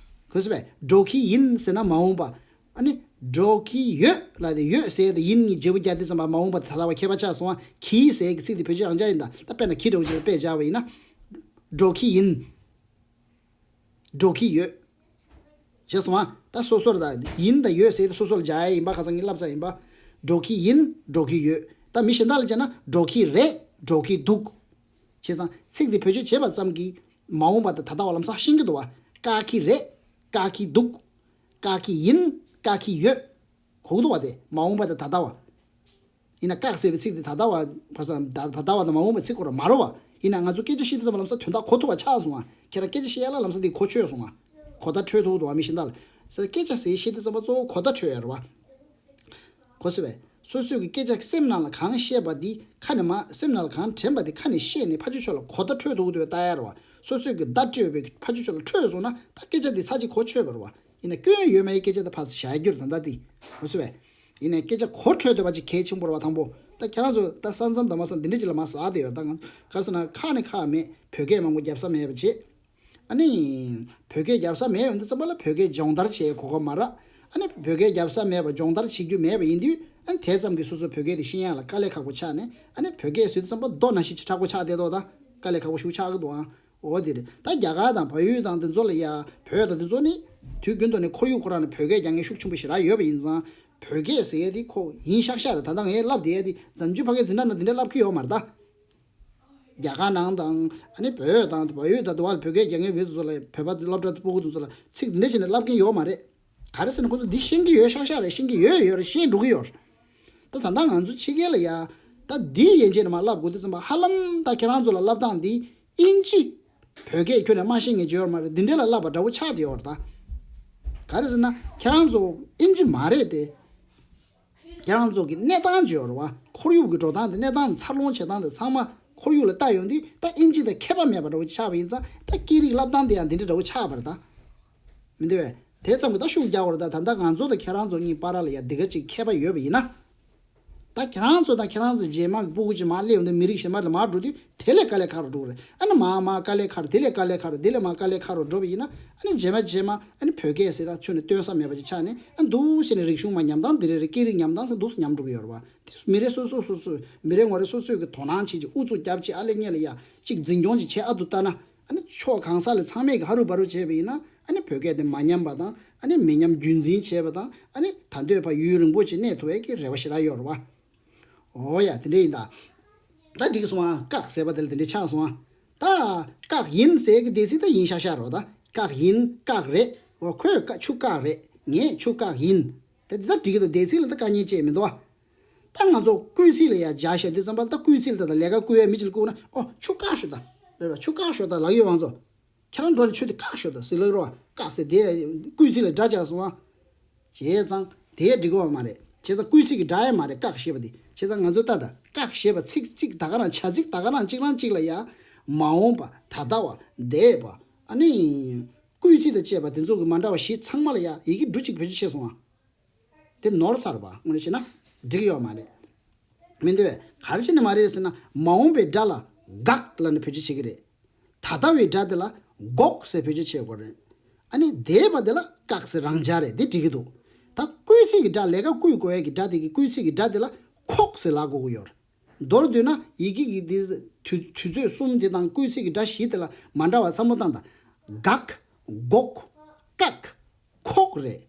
གོ་སོང་བས། འགྲོ་གི་ཡིན་ཟེར་ན་མ་འོངས་པ། ཨ་ནི་འགྲོ་གི་ཡོད་ལ་དེ་ཡོད་ཟེར་དེ་ཡིན་གཉིས་བརྗེ་པོ་རྒྱག་དུས་ཙམ་པ་མ་འོངས་པ་དེ་ད་ལྟ་བ་ཁྱད་པར་ཆགས་སོང་ཨ། གི་ཟེར་གི་ཚིག་དེ་བེད་སྤྱོད་རང་འཇགས་ཡིན་ད། ད་དཔེར་ན་གི་འདྲ་བོ་ཅིག་ལ་དཔེ་བཞག་པ་ཡིན་ན། འགྲོ་གི་ཡིན། འགྲོ་གི་ཡོད། ཤེས་སོང་ཨ། ད་སོ་སོར་ད་ཡིན་ད་ཡོད་ཟེར་ཏེ་སོ་སོར་སྦྱར་ཡ་ཡིན་པ། ཁ་སང་ངས་ལབ་ཚར་ཡིན་པ། འགྲོ་གི་ཡིན། འགྲོ་གི་ཡོད། ད་མི་གཞན་དག་ལ་བྱས་ན་འགྲོ་གི་རེད། འགྲོ་གི་འདུག་བྱས་ཙང་ཚིག་འདི་བེད་སྤྱོད་བྱས་པ་ཙམ་གྱིས་མ་འོངས་པ་དང་ད་ལྟ་བ་ལམ་སང་ཤེས་ཀྱི་འདུག་བ། བཀག་གི་རེད། བཀག་གི་འདུག་བཀག་གི་ཡིན། བཀག་གི་ཡོད། གོ་གི་འདུག་བ། དེ་མ་འོངས་པ་དང་ད་ལྟ་བ། ཡིན་ན་བཀག་ཟེར་བའི་ཚིག་དེ་ད་ལྟ་བ། ཕ་ས་ད་ད་ལྟ་བ་དང་མ་འོངས་པའི་ཚིག་ཁོ་རང་མ་རེད་བ། ཡིན་ན་ང་ཚོ་སྐད་ཆ་བཤད་དུས་ཙམ་པ་ལམ་སང་དོན་དག་གོ་ཐུབ་པ་ཆགས་སོང་ང་། ཁྱེད་རང་སྐད་ཆ་བཤད་ཡ་ལ་ལམ་སང་དེ་གོ་ཆོད་སོང་ང་། གོ་བརྡ་འཕྲོད་ཐུབ་འདུག་བ། མི་གཞན་དག་ལ་ས་སྐད་ཆ་ཟེར་བཤད་དུས་ཙམ་པ་གཙོ་བོ་གོ་བརྡ་འཕྲོད་ཡ་རེད་བ། གོ་སོང་བས། སོ་སོས་ཀྱི་སྐད་ཆ་སེམས་ནང་ལ་གང་བཤད་པ་འདི་ཁ་ནས་མ། སེམས་ནང་ལ་གང་དྲན་པ་འདི་ཁ་ནས་བཤད་ནས་ཕར་ཕྱོགས་ཕྱོགས་ལ་གོ་བརྡ་འཕྲོད་ཐུབ་འདུག་བ་ལྟ་ཡ་རེད་བ། སོ་སོས་ཀྱི་བརྡ་སྤྲོད་པའི་ཕར་ཕྱོགས་ཕྱོགས་ལ་འཕྲོད་སོང་ན་ད་སྐད་ཆ་འདི་ཚར་གཅིག་གོ་ཆོད་པ་རེད་བ། ཡིན་ན་སྐྱོན་ཡོད་མེད་ཀྱི་སྐད་ཆ་དེ་ཕར་བཞག་རྒྱུར་ད་ལྟ་དེ། ཧུ་སུ་བས། ཡིན་ནའི་སྐད་ཆ་གོ་འཕྲོད་འདོད་པ་ཅིག་གལ་ཆེན་པོ་རེད་བ། དང་པོ། ད་ཁྱེད་རང་ཚོ་ད་ས་མཚམས་དང་མ་སོང་འདི་འདྲ་ཅིག་ལ་མ་ཟ་དེ་ཡོད། ད་ང་ག་རེ་ཟེར་ན་ཁ་ནས་ཁ་མེད། བོད་སྐད་མང་པོ་རྒྱབ་ས་མེད་པ་བྱེད། ཨ་ནི། བོད་སྐད་རྒྱབ་ས་མེད་ཡོང་དུས་ཙམ་པ་ལ་བོད་སྐད་སྦྱོང་བརྡར་བྱེད་གོ་གོ་མ་ར། ཨ་ནི་བོད་སྐད་རྒྱབ་ས་མེད་པ་སྦྱོང་བརྡར་བྱེད་རྒྱུ་མེད་པ་ཡིན་དུས། ཨ་ནི་དེ་ཙམ་གྱིས་སོ་སོ་བོད་སྐད་དེ་ཤེས་ཡ་ལ་དཀའ་ལས་ཁག་པོ་ཆགས་ནས། ཨ་ནི་བོད་སྐད་ཟེར་དུས་ཙམ་པ་རྡོ་ནང་བཞིན་ཅིག་མཁྲེགས་པོ་ཆགས་བསྡད་དོ། ད་དཀའ་ལས་ཁག་པོ་ཞིག་ཆགས་ཀྱི་འདུག་ཨང་། འོ་དེ་རེད། ད་རྒྱ་གར་དང་བལ་ཡུལ་དང་དེ་ཚོ་ལ་ཡ། བོད་དང་དེ་ཚོ་ནི་དུས་རྒྱུན་དུ་ནས་ཁོར་ཡུག་ཁོ་རང་ནས་བོད་སྐད་རྒྱག་མཁན་ཤུགས་ཆེན་པོ་ཞེ་དྲག་ཡོད་པ་ཡིན་ཙང་། བོད་སྐད་ཟེར་ཡ་དེ་ཁོ་ཡིན་ཤག་ཤག་རེད། ད་ལྟ་ངས་ལབ་བསྡད་ཡ་དེ་འཛམ་གླིང་ཕ་གིའི་འཛིན་གྲྭ་ནང་དེ་འདྲ་ལབ་ཀྱི་ཡོད་མ་རེད་ད། རྒྱ་གར་ནང་དང་ཨ་ནི་བོད་དང་བལ་ཡུལ་དང་དུ་བ་ལ་བོད་སྐད་རྒྱག་མཁན་བོད་དེ་ཚོ་ལ་བོད་པ་སློབ་གྲྭ་སྤུ་གུ་དེ་ཚོ་ལ་ཚིག་འདི་འདྲ་བྱས་ནས་ལབ་མཁན་ཡོད་མ་རེད། ག་རེ་ཟེར་ན་ཁོ་ཚོ་འདི་ཤེས་ཀྱི་ཡོད་ཤག་ཤག་རེད། ཤེས་ཀྱི་ཡོད་ཡོད་རེད། ཤེས་འགྲོ་གི་ཡོད་རེད། ད་ད་ལྟ་ང་ཚོ་ཕྱི་རྒྱལ་ལ་ཡ། ད་འདི་ཡན་ཆད་ནས་མར་ལབ་དགོས་དུས་ཙམ་པ་ཧ་ལམ་ད་ཁྱེད་རང་ཚོ་ལ་ལབ་སྟངས་འདི་ཨིན་ཇི། བོད་སྐད་ཁྱོན་ནས་མ་ཤེས་མཁན་ཅིག་ཡོད་མ་རེད། འདི་འདྲ་ལ་ལབ་པ་འདྲ་བོ་ཆགས་བསྡད་ཡོད་རེད་ད། ག་རེ་ཟེར་ན་ཁྱེད་རང་ཚོ་ཨིན་ཇི་མ་རེད་དེ། ཁྱེད་རང་ཚོ་གི་གནས་སྟངས་ཅིག་ཡོད་རེད་བ། ཁོར་ཡུག་གི་འགྲོ་སྟངས་དེ་གནས་སྟངས་འཚར་ལོངས་བྱེད་སྟངས་དེ་ཚང་མ་ཁོར་ཡུག་ལ་ལྟ་ཡོང་དུས་ད་ཨིན་ཇི་དང་ཁྱད་པར་མེད་པ་འདྲ་བོ་ཆགས་པ་ཡིན་ཙང་ད་སྐད་རིགས་ལབ་སྟངས་དེ་ཡང་འདི་འདྲ་འདྲ་བོ་ཆགས་པ་རེད་ད། མི་འདུག་བས། དེ་ཙམ་གྱིས་ད་ཤུགས་རྒྱག་དགོས་རེད་ད། ད་ལྟ་ང་ཚོ་དང་ཁྱེད་རང་ཚོ་གཉིས་བར་ལ་ཡ་འདི་ག་ཅིག་ཁྱད་པར་ཡོད་པ་ཡིན་ན། ད་ཁྱེད་རང་ཚོ་དང་ཁྱེད་རང་ཚོ་རྗེས་མ་གི་སྤུ་གུ་ཅིག་མར་སླེབས་ཡོང་དུས་མི་རིགས་གཞན་པ་ལ་མར་འགྲོ་དུས་དེ་ལས་དཀའ་ལས་ཁག་རུ་འགྲོ་གི་རེད། ཨ་ནི་མར་མར་དཀའ་ལས་ཁག་རུ། དེ་ལས་དཀའ་ལས་ཁག་རུ། དེ་ལས་མར་དཀའ་ལས་ཁག་རུ་འགྲོ་བ་ཡིན་ན། ཨ་ནི་རྗེས་མ་རྗེས་མ་ཨ་ནི་བོད་སྐད་ཟེར་ད་ཁྱོན་ནས་སྟོན་ས་མེད་པ་ཅིག་ཆགས་ནས། ཨ་འདུག་སེ་ནས་རིག་གཞུང་མ་ཉམས་སྟངས་འདི་རེ་རེ་སྐད་རིགས་ཉམས་སྟངས་ཟེར་འདུག་སེ་ཉམས་འགྲོ་གི་ཡོད་རེད་བ། དེ་མི་རེ་སོ་སོ་སོ་སོས་མི་རེ་ངོ་རེ་སོ་སོས་ཀྱི་དོ་སྣང་བྱེད་ཅིག་ཨུ་ཚུགས་རྒྱབ་ཅིག་ཨ་ལེ་ཉེ་ལ་ཡ་ཅིག་འཛིན་སྐྱོང་ཅིག་བྱེད་ཨ་འདུག་ལྟ་ན། ཨ་ནི་ཕྱོགས་གང་ས་ལ་ཚང་མས་ཀྱི་ཧ་རུ་བ་རུ་བྱས་པ་ཡིན་ན། ཨ་ནི་བོད་སྐད་དེ་མ་ཉམས་པ་དང་ ཨ་ནི་མི་ཉམས་རྒྱུན་འཛིན་བྱས་པ་དང་ཨ་ནི་ད་འདོད་པ་ཡུན་རིང་པོ་ཅིག་གནས་ཐུབ་ཡས་ཀྱི་རེ་བ་ཞེ་དྲག་ཡོད་རེད་བ། འོ་ཡ་དེ་འདྲ་ཡིན་ད། ད་འགྲིག་སོང་ཨ། བཀག་ཟེར་བ་དེ་ལ་དེ་འདྲ་ཆགས་སོང་ཨ། ད་བཀག་ཡིན་ཟེར་གྱི་འདས་ཚིག་ད་ཡིན་ཤག་ཤག་རོ། ད་བཀག་ཡིན་བཀག་རེད། འོ་ཁོས་བཀག་ཆུ་བཀག་རེད། ངས་ཆུ་བཀག་ཡིན། དེ་དེ་ད་འགྲིག་གི་འདུག་འདས་ཚིག་ལ་ད་བཀག་ཉེས་བཅས་མི་འདུག་ཨ། ད་ང་ཚོ་སྐུལ་ཚིག་ལ་ཡ་སྦྱར་བཤད་དུས་ཙམ་པ་ལ་ད་སྐུལ་ཚིག་ལ་ད་ལས་ཀ་སྐུལ་བའི་མི་ཅིག་ལ་སྐུལ་ན་ཨོ་ཆུ་བཀག་ཤོག་ད། རེད་ར་ཆུ་བཀག་ཤོག་ད་ལག་ཡོད་ང་ཚོ། ཁྱེད་རང་འགྲོ་ལ་ཆུ་དེ་བཀག་ཤོག་ད་ཟེར་ལབ་རོགས། བཀག་ཟེར་དེ་སྐུལ་ཚིག་ལ་སྒྲ་སྦྱར་སོང་ཨ། བྱས་ཙང་དེ་འགྲིག་གི་ཡོད་མ་རེད། བྱས་ཙང་སྐུལ་ཚིག་གི་སྒྲ་ཡང་མ་རེད་བཀག་ཞེས་པ་དེ། བྱས་ཙང་ང་ཚོས་ད་ལྟ་བཀག་ཞེས་པ་ཚིག་ཚིག་ད་ག་རང་བྱ་ཚིག་ད་ག་རང་གཅིག་རང་གཅིག་ལ་ཡ་མ་འོངས་པ་ད་ལྟ་བ་འདས་པ་ཨ་ནི་སྐུལ་ཚིག་དང་བཅས་པ་དེ་ཚོ་གི་མ་འདྲ་བ་བཞི་ཚང་མ་ལ་ཡ་ཡི་གེ་འབྲུ་གཅིག་བེད་སྤྱོད་བྱས་སོང་ཨ། དེ་ནོར་ཚར་བ་དངོས་གནས་བཤད་ན་འགྲིག་ཡོད་མ་རེད། མི་འདུག་བས་ག་རེ་བྱས་ནས་མ་རེད་ཟེར་ན་མ་འོངས་པའི་སྒྲ་ལ་བཀག་ལབ་ནས་བེད་སྤྱོད་བྱེད་ཀྱི་རེད། ད་ལྟ་བའི་སྒྲ་དེ་ལ་འགོག་ཟེར་བེད་སྤྱོད་བྱེད་དགོས་རེད། ཨ་ནི་འདས་པ་དེ་ལ་བཀག་ཟེར་རང་འཇགས་རེད་དེ་འགྲིག་གི་འདུག་ད་སྐུལ་ཚིག་གི་སྒྲ་ལས་ཀ་བསྐུལ་དགོས་ཡས་ཀྱི་སྒྲ་དེ་གི་སྐུལ་ཚིག་གི་སྒྲ་དེ་ལ་ཁོག་ཟེར་ལབ་དགོས་ཀྱི་ཡོད་རེད། མདོར་བསྡུས་ན་ཡི་གེ་གི་དེ་དུས་དུས་ཚོད་གསུམ་དེ་དང་སྐུལ་ཚིག་གི་སྒྲ་བཞི་དེ་ལ་མ་འདྲ་བ་ཚང་མ་བཏང་དང་། བཀག་འགོག་བཀག་ཁོག་རེད།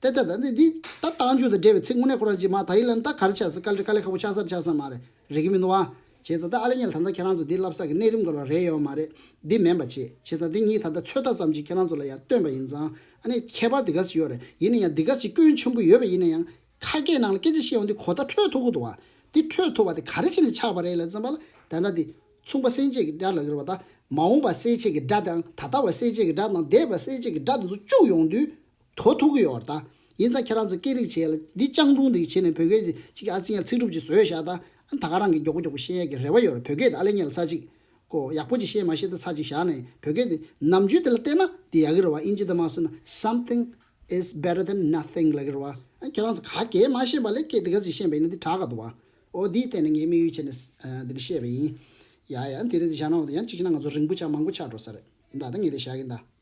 ཏེ་ཏེ་ད་འདི་འདི་ད་རྟགས་འཇུག་དང་འབྲེལ་བའི་ཚིག་དངོས་གནས་ཁོ་རང་ཅིག་མ་ད་ཡིན་ལ་ད་ག་རེ་ཆགས་ས་དཀའ་ལས་དཀའ་ལས་ཁག་པོ་ཆགས་ས་ཆགས་ས་མ་རེད། རེད་ཀྱི་མི་འདུག་བ། བྱས་ཙང་ད་ཨ་ལེ་ཉལ་ད་ལྟ་ཁྱེད་རང་ཚོ་འདི་བསླབ་ས་གི་གནས་རིམ་སྐོར་ལ་རེད་ཡོད་མ་རེད། འདི་མིན་པ་བྱས་བྱས་ཙང་འདི་གཉིས་ད་ལྟ་ཚོད་ལྟ་ཙམ་ཅིག་ཁྱེད་རང་ཚོ་ལ་ཡང་སྟོན་པ་ཡིན་ཙང་ཨ་ནི་ཁྱད་པར་འདི་ག་ཅིག་ཡོད་རེད། ཡིན་ན་ཡང་འདི་ག་ཅིག་སྐྱོན་ཆེན་པོ་ཡོད་པ་ཡིན་ན་ཡང་ཁ་སྐད་ནང་ལ་སྐད་ཆ་བཤད་ཡོང་དུས་གོ་བརྡ་འཕྲོད་ཐུབ་ཀྱི་འདུག་བ། འདི་འཕྲོད་ཐུབ་པ་དེ་ག་རེ་བྱས་ནས་ཆགས་པ་རེད་ལབ་ཙམ་པ་ལ་ད་ལྟ་འདི་མཚུངས་པ་གསལ་བྱེད་ཀྱི་སྒྲ་ལབ་ཀྱི་རེད་བ། ད་མ་འོངས་པ་གསལ་བྱེད་ཀྱི་སྒྲ་དང་ད་ལྟ་བ་གསལ་བྱེད་ཀྱི་སྒྲ་དང་འདས་པ་གསལ་བྱེད་ཀྱི་སྒྲ་དེ་ཚོ་བཅུག་ཡོང་དུས། དོ་ཐུག་གི་ཡོད་རེད་ད། ཡིན་ཙང་ཁྱེད་རང་ཚོ་སྐད་རིགས་བྱས་ལ་འདི་ལྕང་ཐུང་འདི་བྱས་ནས་བོད་སྐད་ཅིག་ཅིག་ཨ་ཙི་ཡ་ཚིག་གྲུབ་ཅིག་བཟོས་བཞག་ད། ཨ་ད་ག་རང་གི་མགྱོགས་པོ་མགྱོགས་པོ་ཤེས་ཡས་ཀྱི་རེ་བ་ཡོད་རེད། བོད་སྐད་དེ་ཨ་ལེ་ཉལ་ཚ་ཅིག་གོ་ཡག་པོ་ཅིག་ཤེས་མ་ཤེས་ད་ཚ་ཅིག་བཞག་ནས་བོད་སྐད་དེ་ནམ་རྒྱུན་དེ་ལ་བལྟས་ན་དེ་ཡག་གི་རེད་བ། ཨིན་ཇི་དུ་མ་སོང་ན་something is better than nothing ལབ་ཀྱི་རེད་བ། ཨ་ཁྱེད་རང་ཚོ་ག་གེ་མ་ཤེས་པ་ལས་སྐད་དེ་ག་ཅིག་ཤེས་པ་ཡིན་ན་དེ་དྲག་ག་འདུག་བ། ཨོ་དེའི་སྟེང་ནས་ངས་དམིགས་ཡུལ་བྱས་ནས་འདི་འདྲ་བཤད་པ་ཡིན། ཡ་ཡ་དེ་རིང་འདི་བཞག་ན་འོ་དེ་ཡང་གཅིག་བྱས་ན་ང་ཚོ་རིང་པོ་ཆགས་མང་པོ་ཆགས་འགྲོ་ས་རེད། ཡིན་ད་ད་ངས་དེ་བཞག་གིན་ད།